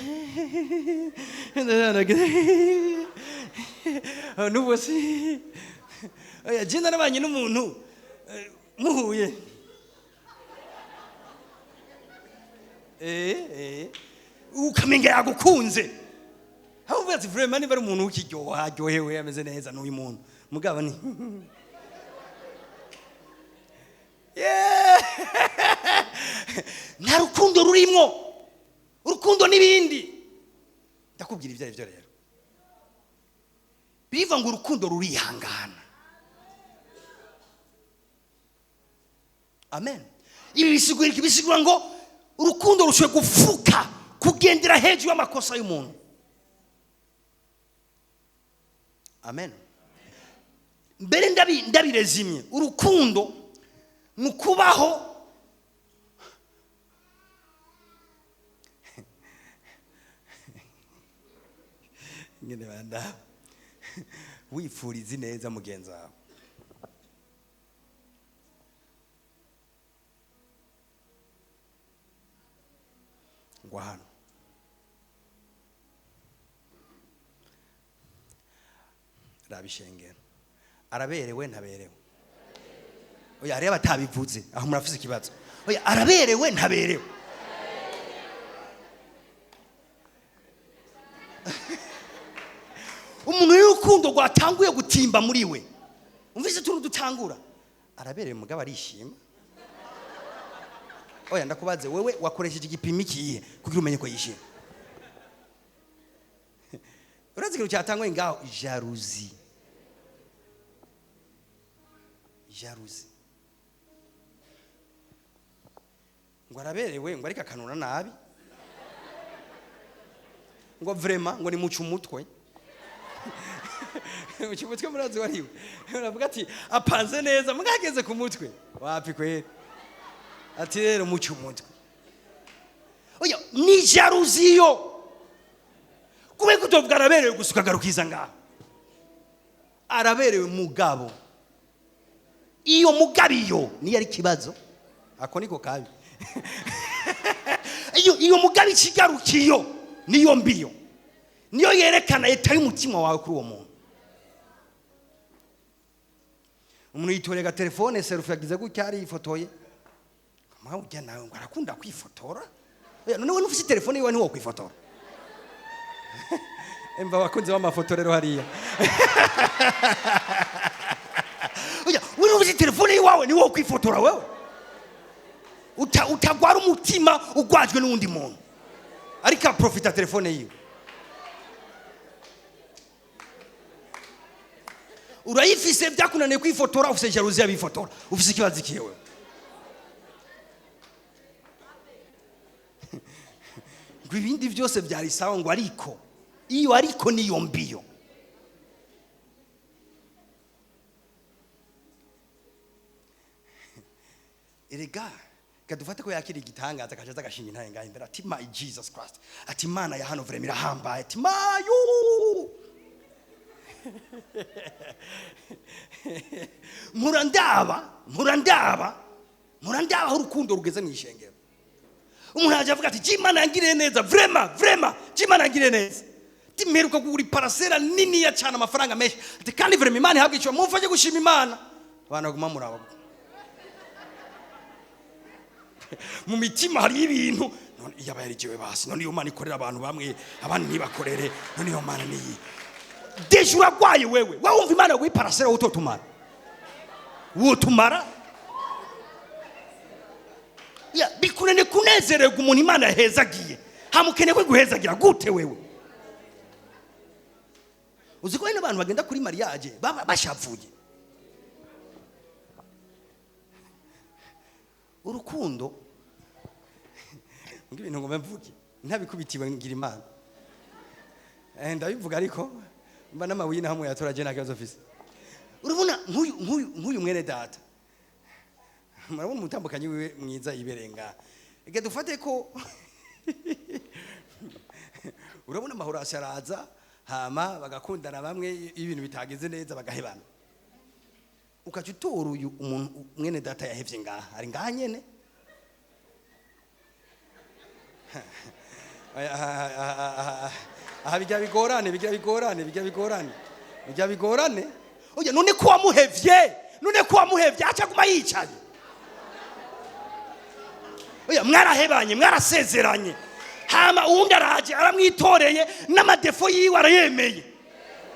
Speaker 1: n'ubu si oya, je narabanye n'umuntu muhuye ukamenga yagukunze, aho uvuga ati vraiment niba ari umuntu w'ikiryoha aryohewe ameze neza n'uyu muntu mugabo ni Yeah! Nta rukundo rurimwo, urukundo n'ibindi. Ndakubwira ibyo ari byo rero, biva ngo urukundo rurihangana. Amen. Ibi bisigura iki? Bisigura ngo urukundo rushoboye gufuka, kugendera hejuru y'amakosa y'umuntu. Amen. Mbere ndabirezimye, urukundo ni ukubaho nyine banda wifuriza ineza mugenzi wawe. Ngo hano rabishengera, araberewe ntaberewe? Oya, hariyo abatabivuze aho, murafise ikibazo. Oya, araberewe ntaberewe? Umuntu y'urukundo rwatanguye gutimba muri we, umvise utuntu dutangura, araberewe mugabo arishima. Oya, ndakubaze wewe, wakoresheje igipimo ikihe kugira umenye ko yishima? Urazi ikintu cyatanguye ngaho? Jalousie, jalousie. Ngo araberewe, ngo ariko akanura nabi, ngo vraiment ngo ni muca umutwe. Muca umutwe, murazi wariwe, uravuga ati apanze neza, mugageze ku mutwe wapi kweri? Ati rero muca umutwe. Oya, ni jalousie yo. Kubera ko utovuga araberewe gusa ukagarukiza ngaho, araberewe mugabo iyo mugabo iyo niyo ari ikibazo, ako niko kabi. Iyo mugabo ikigarukiyo niyo mbiyo, niyo yerekana état y'umutima wawe kuri uwo muntu. Umuntu yitorega telefone, selfie, yagize gutya arifotoye. Mpamvu ujya nawe ngo arakunda kwifotora. Oya, none wowe ufite telefone yiwe ntiwo kwifotora? Emva abakunzi b'amafoto rero hariya. Oya, wewe ufite telefone yiwawe niwo kwifotora wewe? Utagwara umutima ugwajwe n'uwundi muntu ariko aprofita telefone yiwe. Urayifise, byakunaniye kwifotora, ufise jalousie y'abifotora, ufise ikibazo ikihe wewe? Ngo ibindi byose byari sawa, ngo ariko iyo, ariko niyo mbiyo. Erega kadufate ko yakira igitangaza, akaja agashinga intaye ngaho imbere, ati my Jesus Christ, ati Imana ya hano vraiment irahambaye, ati mayu murandaba, murandaba, murandaba aho urukundo rugeze mu ishengero. Umuntu aje avuga ati Imana yangiriye neza, vraiment, vraiment Imana yangiriye neza, timperuka kugura iparasera nini ya cyane, amafaranga menshi, ati kandi vraiment Imana ihabwa icyo, mumfashe gushima Imana. Abantu baguma muraba, mu mitima hari ibintu none iyo aba yarigiwe basi, none iyo Mana ikorera abantu bamwe abandi ntibakorere, none iyo Mana niyi? Déjà uragwaye wewe. Wewe wumva Imana yaguha iparasera, wowe utotumara, wotumara. Ya, bikunene kunezererwa umuntu Imana yahezagiye, hamukeneye ko guhezagira gute wewe? Uzi ko hari n'abantu bagenda kuri mariage baba bashavuye. Urukundo ngo ibintu ngo mvuge ntabikubitiwe ngira Imana. Ndabivuga ariko mba n'amabuye na hamwe yatora je nta kibazo mfise. Urabona nk'uyu mwene data, murabona umutambukanyi wiwe mwiza iberenga. Reka dufate ko urabona amahoro asharaza, hama bagakundana bamwe, iyo ibintu bitageze neza bagahebana. Ukaca utora uyu umuntu mwene data yahevye ngaha, ari ngaha nyene. Aha bijya bigorane, bijya bigorane, bijya bigorane, bijya bigorane. Oya, none ko wamuhevye, none ko wamuhevye aca guma yicaye. Oya, mwarahebanye, mwarasezeranye, hama uwundi araje aramwitoreye n'amadefo yiwe arayemeye,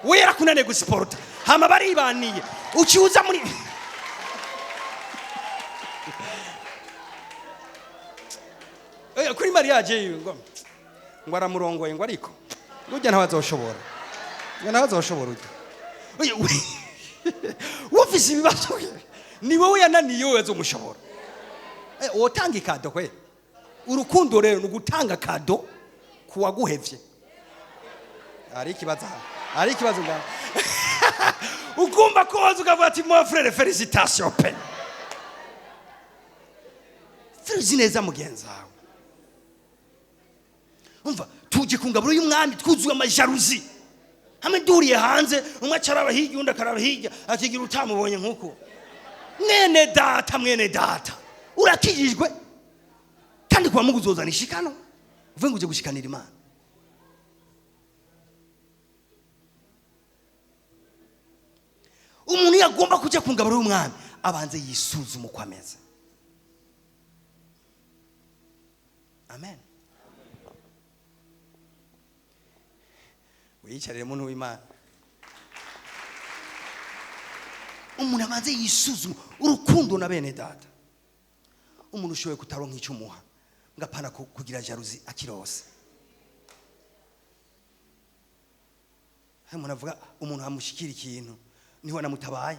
Speaker 1: we yarakunaniye gusiporta, hama baribaniye, uciuza muri oya kuri mariage yiwe ngo aramurongoye, ngo ariko urya ntawe azoshobora, ngo ntawe azoshobora urya. Oya, wumvise ibibazo ni wowe yananiye, wowe azomushobora. Wotanga ikado kwe. Urukundo rero ni ugutanga kado kuwaguhevye. Hari ikibazo aha, hari ikibazo ngaha. Ukumva ko waza ukavuga ati mon frère félicitations pe, uzi neza mugenzi wawe. Umva, tuje ku ngaburo y'umwami twuzuye amajaruzi, hamwe duriye hanze umwe acaraba hirya undi akaraba hirya, akigira utamubonye nkuko. Mwene data, mwene data, urakijijwe kandi kuba muguzozana ishikano uvuge ngo uje gushikanira Imana. Umuntu yagomba kujya ku ngaburo y'umwami abanze yisuzume uko ameze. Amen. Wiyicarire muntu w'Imana. Umuntu abanze yisuzume urukundo na bene data. Umuntu ushoboye kutaronka icyo umuha, ngapana kugira jalousie akirose. Hari umuntu avuga umuntu amushikira ikintu niho namutabaye,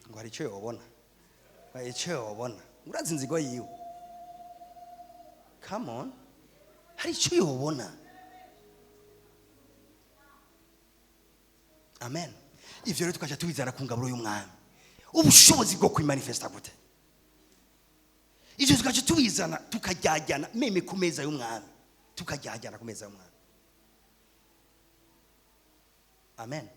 Speaker 1: ngo hari icyo yobona, hari icyo yobona, urazi inzigo yiwe. Come on, hari icyo yobona. Amen. Ivyo rero tukaja tubizana ku ngaburo y'umwami, ubushobozi bwo kwimanifesta gute. Ivyo tukaja tubizana tukajyajyana meme ku meza y'umwami, tukajyajyana ku meza y'umwami. Amen.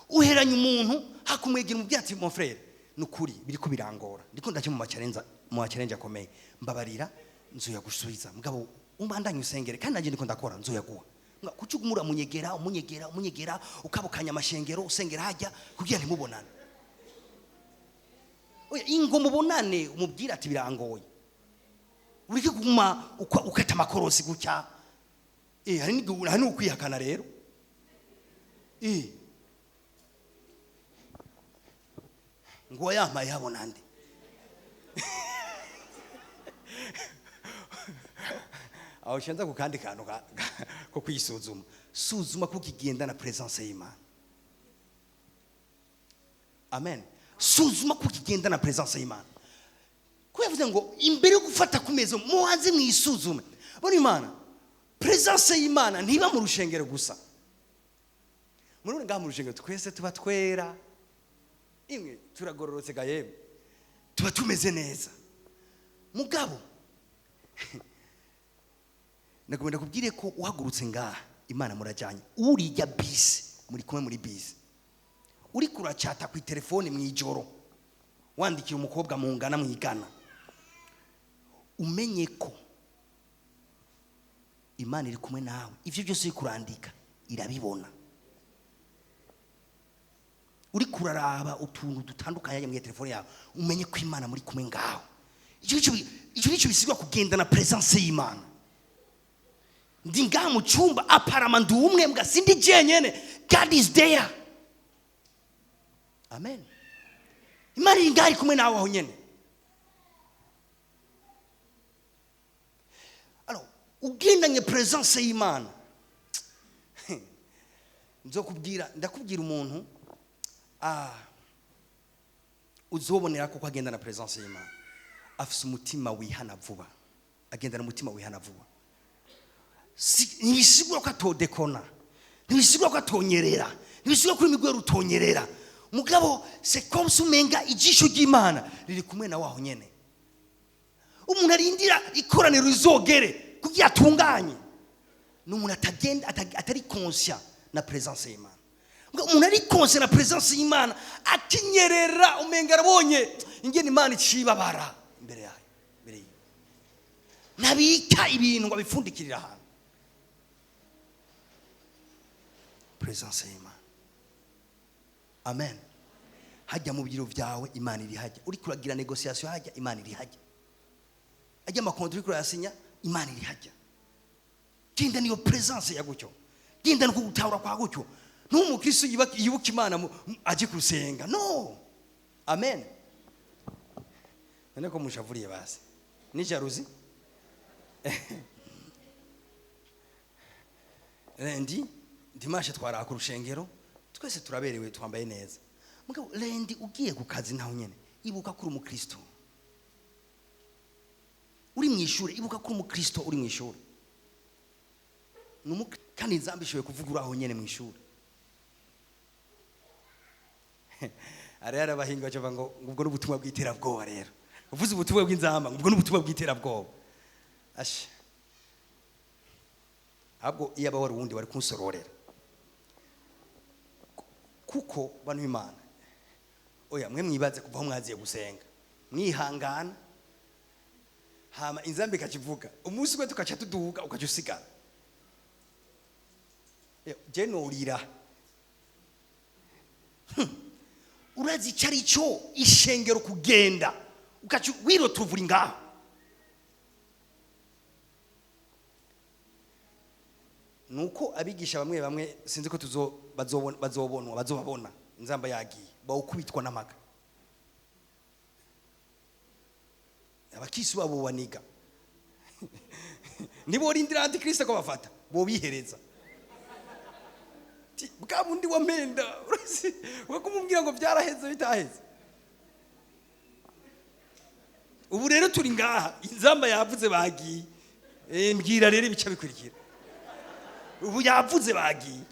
Speaker 1: Uheranye umuntu hakumwegera umubwira ati mon frère, nukuri biriko birangora, ndiko ndaje mu challenge, mu challenge akomeye, mbabarira nzoya gusubiza, mugabo umbandanye usengere kandi nanje ndiko ndakora nzoya guha. Kuki ugumura munyegera, umunyegera, umunyegera, ukabukanya amashengero usengera hajya kugira ntimubonane. Oya, ingo mubonane umubwira ati birangoye, ureke kuguma ukata amakorosi gutya. Hari hari n'ukwihakana rero. Ngo yampaye habona nde? Aho ushenza ku kandi kantu ko kwisuzuma. Suzuma ko kigenda na presence y'Imana. Amen. Suzuma ko kigenda na presence y'Imana. Ko yavuze ngo imbere yo gufata ku meza muhanze mwisuzume. Bona Imana, presence y'Imana ntiba mu rushengero gusa. Muri ngaha mu rushengero twese tuba twera, imwe turagororotse ga yemwe, tuba tumeze neza. Mugabo nagomba kubwire ko uhagurutse ngaha Imana murajyanye, urijya bisi muri kumwe muri bisi, uri kuracata ku telefone mwijoro wandikira umukobwa mungana mwigana, umenye ko Imana iri kumwe nawe. Ivyo byose uri kurandika irabibona. Uri kuraraba utuntu dutandukanye mu telefone yawe, umenye ko Imana muri kumwe ngaho. Icyo nico bisigwa kugenda na presence y'Imana. Ndi ngaha mu cyumba aparama ndi umwe mbwa sindi jenyene. God is there. Amen. Imana iri ngaha iri kumwe nawe aho nyene. Ugendanye presence y'Imana, nzokubwira, ndakubwira umuntu uzobonera kuko agenda na presence y'Imana, afise umutima wihana vuba, agendana umutima wihana vuba. Ntibisigura ko atodekona, ntibisigura ko atonyerera, ntibisigura ko imigwero utonyerera, mugabo c'est comme si umenga ijisho ry'Imana riri kumwe na waho nyene. Umuntu arindira ikoraniro rizogere kugira atunganye ni umuntu atagenda atari conscient na presence y'Imana. Ngo umuntu ari conscient na presence y'Imana akinyerera, umenga arabonye ingene Imana icibabara imbere yayo, imbere yiwe. Ntabika ibintu ngo abipfundikirire ahantu. Presence y'Imana. Amen. Hajya mu biro byawe Imana iri hajya, uri kuragira négociation hajya Imana iri hajya, ajya amakonti uri kurayasinya Imana iri hajya. Genda niyo presence ya gutyo, genda no kugutahura kwa gutyo. N'umukristo yibuka Imana aje kurusenga. No. Amen. None ko mushavuriye basi ni jalousie. Lundi dimanche twaraka ku rushengero twese turaberewe twambaye neza, mugabo lundi ugiye ku kazi naho nyene ibuka kuri umukristo uri mu ishuri, ibuka kuri umukristo uri mu ishuri. Kandi inzambi ishoboye kuvuga uri aho nyene mu ishuri. Ari arabahinga baca ngo ubwo n'ubutumwa bw'iterabwoba. Rero uvuze ubutumwa bw'inzamba, ubwo n'ubutumwa bw'iterabwoba. Ashe ahubwo iyo aba wari uwundi wari kunsororera, kuko bantu b'Imana, oya mwe mwibaze kuva aho mwaziye gusenga mwihangana, hama inzambi ikakivuga umunsi umwe tukaca tuduga ukaca usigara. Je norira. Urazi icyo ari cyo ishengero kugenda ukaca wirotuvura ngaho. Nuko abigisha bamwe bamwe sinzi ko tuzo bazobonwa bazobabona inzamba yagiye bawukubitwa n'amaga, abakisi babo baniga nibo rindira antikristo ko bafata bo bihereza bwa bundi wa menda wakumubwira ngo byaraheze bitaheze. Ubu rero turi ngaha inzamba yavuze bagiye, mbwira rero ibice bikurikira. Ubu yavuze bagiye.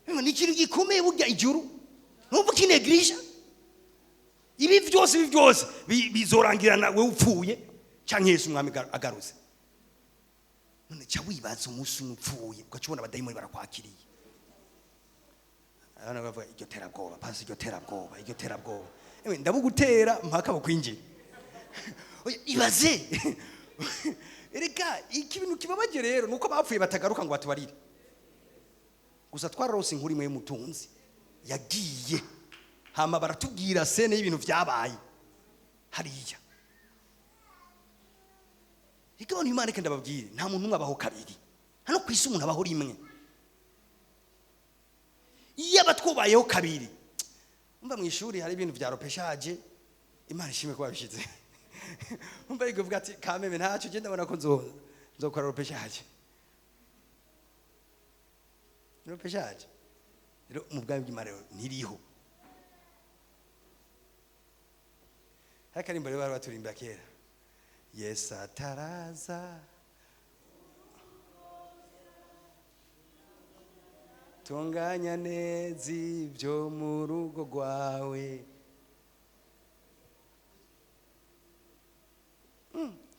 Speaker 1: Ni ikintu gikomeye burya ijuru, numva kinegirija ibi byose, ibi byose bizorangirana wewe upfuye canke Yesu umwami agarutse. None ca wibaza umunsi umwe upfuye ugaca ubona abadayimoni barakwakiriye. Abana bavuga iryo terabwoba, pasi iryo terabwoba, iryo terabwoba. Ewe ndabugutera mpaka bukwinjira. Oya ibaze. Erega ikintu kibabaje rero nuko bapfuye batagaruka ngo batubarire. Gusa twararose inkuru imwe y'umutunzi yagiye, hama baratubwira sene y'ibintu vyabaye hariya. Reka abantu Imana reka ndababwire, nta muntu umwe abaho kabiri hano ku isi, umuntu abaho rimwe. Iyo abatwubayeho kabiri, umva mu ishuri hari ibintu vya repêchage, Imana ishimwe ko babishize. Umva ariko uvuga ati kameme ntacyo, je ndabona ko nzokora repêchage. Repêchage rero mu bwami bw'Imana rero ntiriho. Hakarimba rero bari baturimba kera, Yesu ataraza tunganya neza ibyo mu rugo rwawe.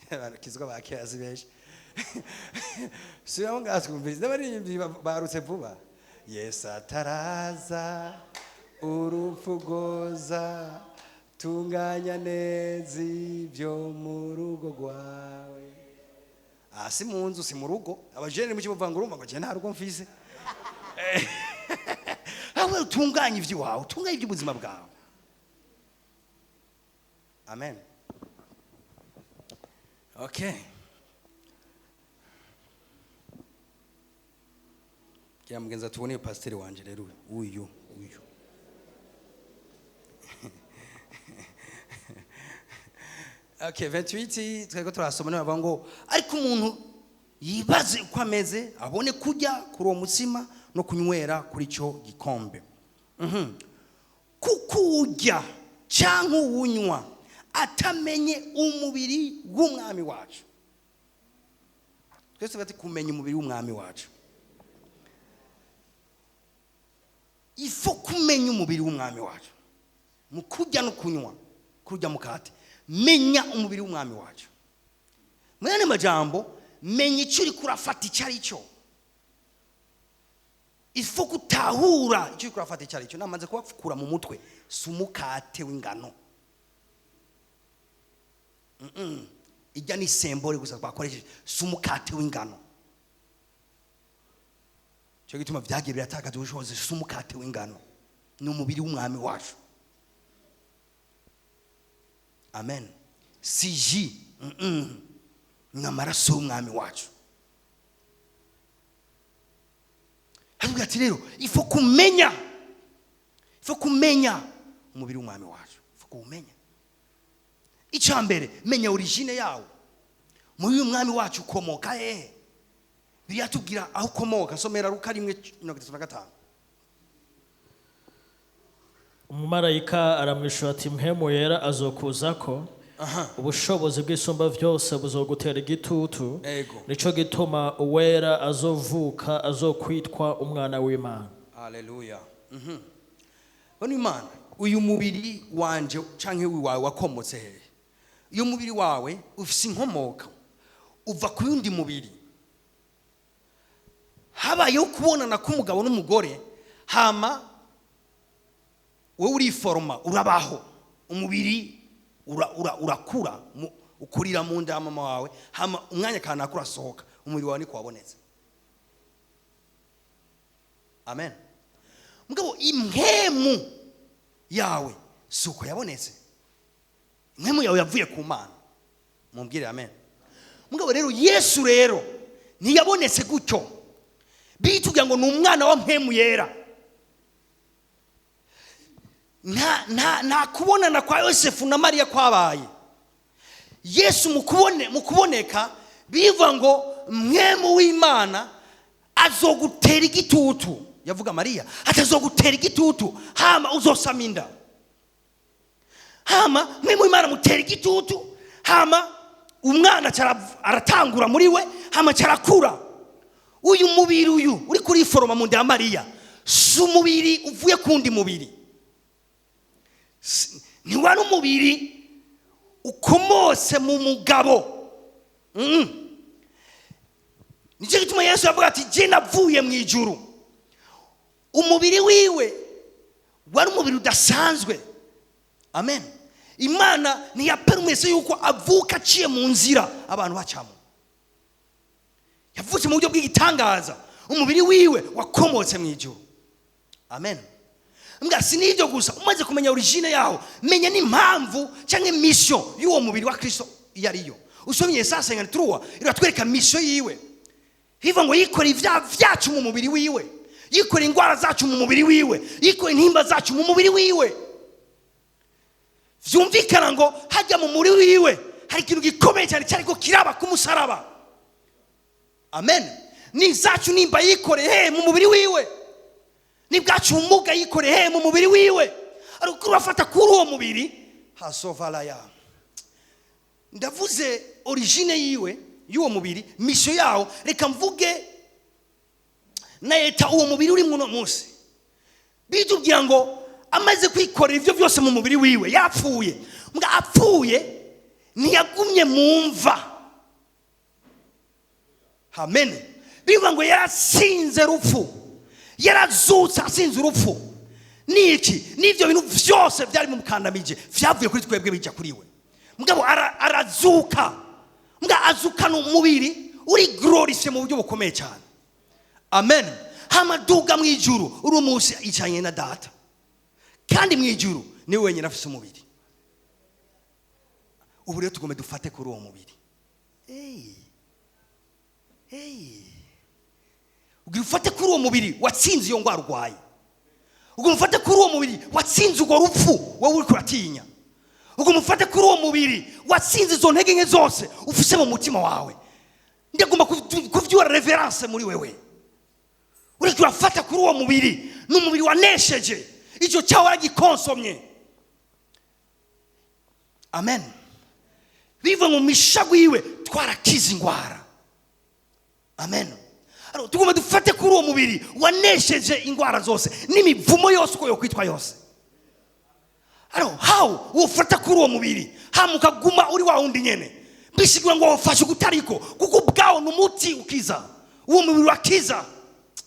Speaker 1: Abakizwa ba kera si benshi. Subiramo ngaho twumvirize n'abaririmbyi barutse vuba. Yesu ataraza urupfu rwoza tunganya neza ibyo mu rugo rwawe. Si mu nzu, si mu rugo. Abajene mu kivuga ngo urumva ngo je nta rugo mfise. Awe utunganye iby'iwawe, utunganye iby'ubuzima bwawe. Amen. Okay. Kila mgenza tuone pastor wanje rero uyu uyu. Okay, 28 twariko turasoma, niho bavuga ngo ariko umuntu yibaze uko ameze, abone kurya kuri uwo mutsima no kunywera kuri icyo gikombe. Kuko urya cyangwa uwunywa atamenye umubiri w'umwami wacu. Twese bati kumenya umubiri w'umwami wacu, ifo kumenya umubiri w'umwami wacu mu kurya no kunywa kurya mukate. Menya umubiri w'umwami wacu. Mu yandi majambo, menya icyo uriko urafata icyo ari cyo. Ifo gutahura icyo uriko urafata icyo ari cyo. Namaze kubakura mu mutwe, si umukate w'ingano. Ijya ni symbole gusa twakoresheje, si umukate w'ingano. Cyo gituma byagiye biratakaza ubushobozi. Si umukate w'ingano, ni umubiri w'umwami wacu. Amen. Si jus, Ni amaraso y'umwami wacu. Aravuga ati rero ifo kumenya, ifo kumenya umubiri w'umwami wacu, ifo kuwumenya. Icya mbere, menya origine yawo. Muri uyu mwami wacu ukomoka hehe? Biratubwira aho ukomoka. Somera Luka 1:35.
Speaker 3: Umumarayika aramwishura ati: "Mpwemu Yera azokuzako, ubushobozi bw'Isumba byose buzogutera igitutu. Nico gituma uwera azovuka azokwitwa Umwana w'Imana."
Speaker 1: Haleluya. Bano Imana, uyu mubiri wanje canke wawe wakomotse hehe? Uyu mubiri wawe ufise inkomoka, uva ku yundi mubiri. Habayeho kubonana k'umugabo n'umugore, hama wowe uriforoma, urabaho, umubiri urakura, ukurira mu nda ya mama wawe, hama umwanya kanaka urasohoka, umubiri wawe niko wabonetse. Amen. Mugabo impwemu yawe si uko yabonetse. Impwemu yawe yavuye ku Mana. Mumbwire amen. Mugabo rero Yesu rero ntiyabonetse gutyo. Bitubwira ngo ni umwana wa Mpwemu Yera. Nta kubonana kwa Yosefu na Mariya kwabaye. Yesu mu kuboneka bivuga ngo Mpwemu w'Imana azogutera igitutu. Yavuga Mariya atazogutera igitutu, hama uzosama inda. Hama Mpwemu w'Imana mutera igitutu, hama umwana aratangura muri we, hama carakura. Uyu mubiri uyu uri kuriforoma mu nda ya Mariya si umubiri uvuye kundi mubiri. Ntiwari umubiri ukomotse mu mugabo. Nicyo gituma Yesu yavuga ati je navuye mu ijuru. Umubiri wiwe wari umubiri udasanzwe. Amen. Imana ntiyaperumese yuko avuka aciye mu nzira abantu bacamo. Yavutse mu buryo bw'igitangaza. Umubiri wiwe wakomotse mu ijuru. Amen. Mbwa si n'ibyo gusa, umaze kumenya origine yaho, menya n'impamvu cyangwa mission y'uwo mubiri wa Kristo iyo ariyo. Usomye Yesaya 53 iratwereka mission yiwe. Hiva ngo yikora ibyaha byacu mu mubiri wiwe, yikora indwara zacu mu mubiri wiwe, yikora intimba zacu mu mubiri wiwe. Vyumvikana ngo hajya mu mubiri wiwe hari ikintu gikomeye cyane cyariko kiraba ku musaraba. Amen. Ni zacu nimba yikoreye he mu mubiri wiwe, ni bwacu ubumuga yikoreye he mu mubiri wiwe. Ariko urafata kuri uwo mubiri hasovalaya. Ndavuze origine yiwe y'uwo mubiri, mission yawo. Reka mvuge na eta uwo mubiri uri muno munsi. Bitubwira ngo amaze kwikorera ivyo byose mu mubiri wiwe, yapfuye. Mbwa apfuye ntiyagumye mu mva. Amen. Bivuga ngo yaratsinze rupfu, yarazutse atsinze urupfu. Niki? Nivyo bintu vyose byari mu mukandamije vyavuye kuri twebwe bija kuri we. Mugabo arazuka. Mbwa azukana umubiri uri glorifié mu buryo bukomeye cyane. Amen. Hamaduga mu ijuru uri umunsi icanye na data. Kandi mu ijuru ni wenyine afise umubiri. Ubu rero tugombe dufate kuri uwo mubiri. Hey. Hey. Ugira ufate kuri uwo mubiri watsinze iyo ndwara urwaye. Ugira ufate kuri uwo mubiri watsinze urwo rupfu wowe uri kuratinya. Ugomba ufate kuri uwo mubiri watsinze izo ntege nke zose ufise mu mutima wawe. Ndagomba kuvyura révérence muri wewe. Uriko urafata kuri uwo mubiri, ni umubiri wanesheje icyo cyawe, waragikonsomye. Amen. Biva mu mishago yiwe twarakiza ingwara. Amen. Alors, tugomba dufate kuri uwo mubiri wanesheje ingwara zose n'imivumo yose uko yokwitwa yose. Alors, how wofata kuri uwo mubiri hama ukaguma uri wa wundi nyene? Bisigura ngo wofashe ukutariko, kuko ubwawo ni umuti ukiza. Uwo mubiri urakiza,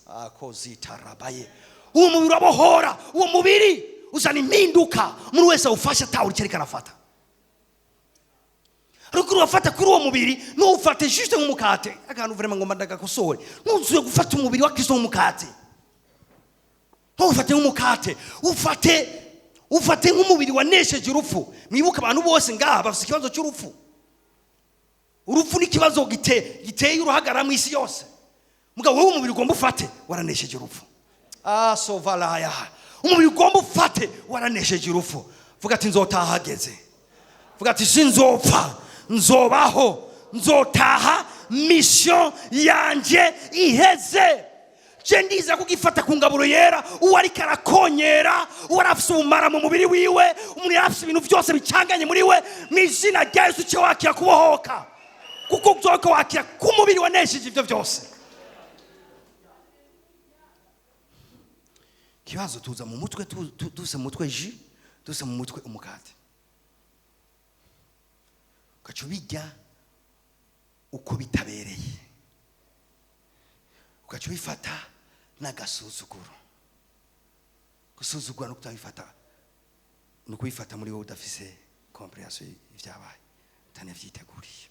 Speaker 1: akozitarabaye. Uwo mubiri urabohora, uwo mubiri uzana impinduka umuntu wese awufashe atawuri icyo ariko arafata. Ariko urafata kuri uwo mubiri, ntuwufate juste nk'umukate. Akantu vraiment ngomba ndagakosore: ntuzuye gufata umubiri wa Kristo nk'umukate. Ntuwufate nk'umukate, ufate nk'umubiri wanesheje urupfu. Mwibuke, abantu bose ngaha bafite ikibazo cy'urupfu. Urupfu ni ikibazo giteye uruhagarara mu isi yose. Mugabo wowe, umubiri ugomba ufate waranesheje urupfu. Ah, sovalaya. Umubiri ugomba ufate waranesheje urupfu. Vuga ati: "Nzotaha hageze." Vuga ati: "Sinzopfa, nzobaho, nzotaha mission yanje iheze." Je ndiza kugifata ku ngaburo yera. Uwo ariko arakonyera, uwo arafise ubumara mu mubiri wiwe, umuntu yarafise ibintu byose bicanganye muri we, mu izina rya Yesu uce wakira kubohoka, kuko uzoka wakira ku mubiri wanesheje ibyo byose. Kibazo tuza mu mutwe, duse mu mutwe jus, duse mu mutwe umukate, ugaca ubirya uko bitabereye, ugaca ubifata n'agasuzuguro. Gusuzugura no kutabifata ni ukubifata muri wowe udafise compréhension y'ibyabaye, utanavyiteguriye.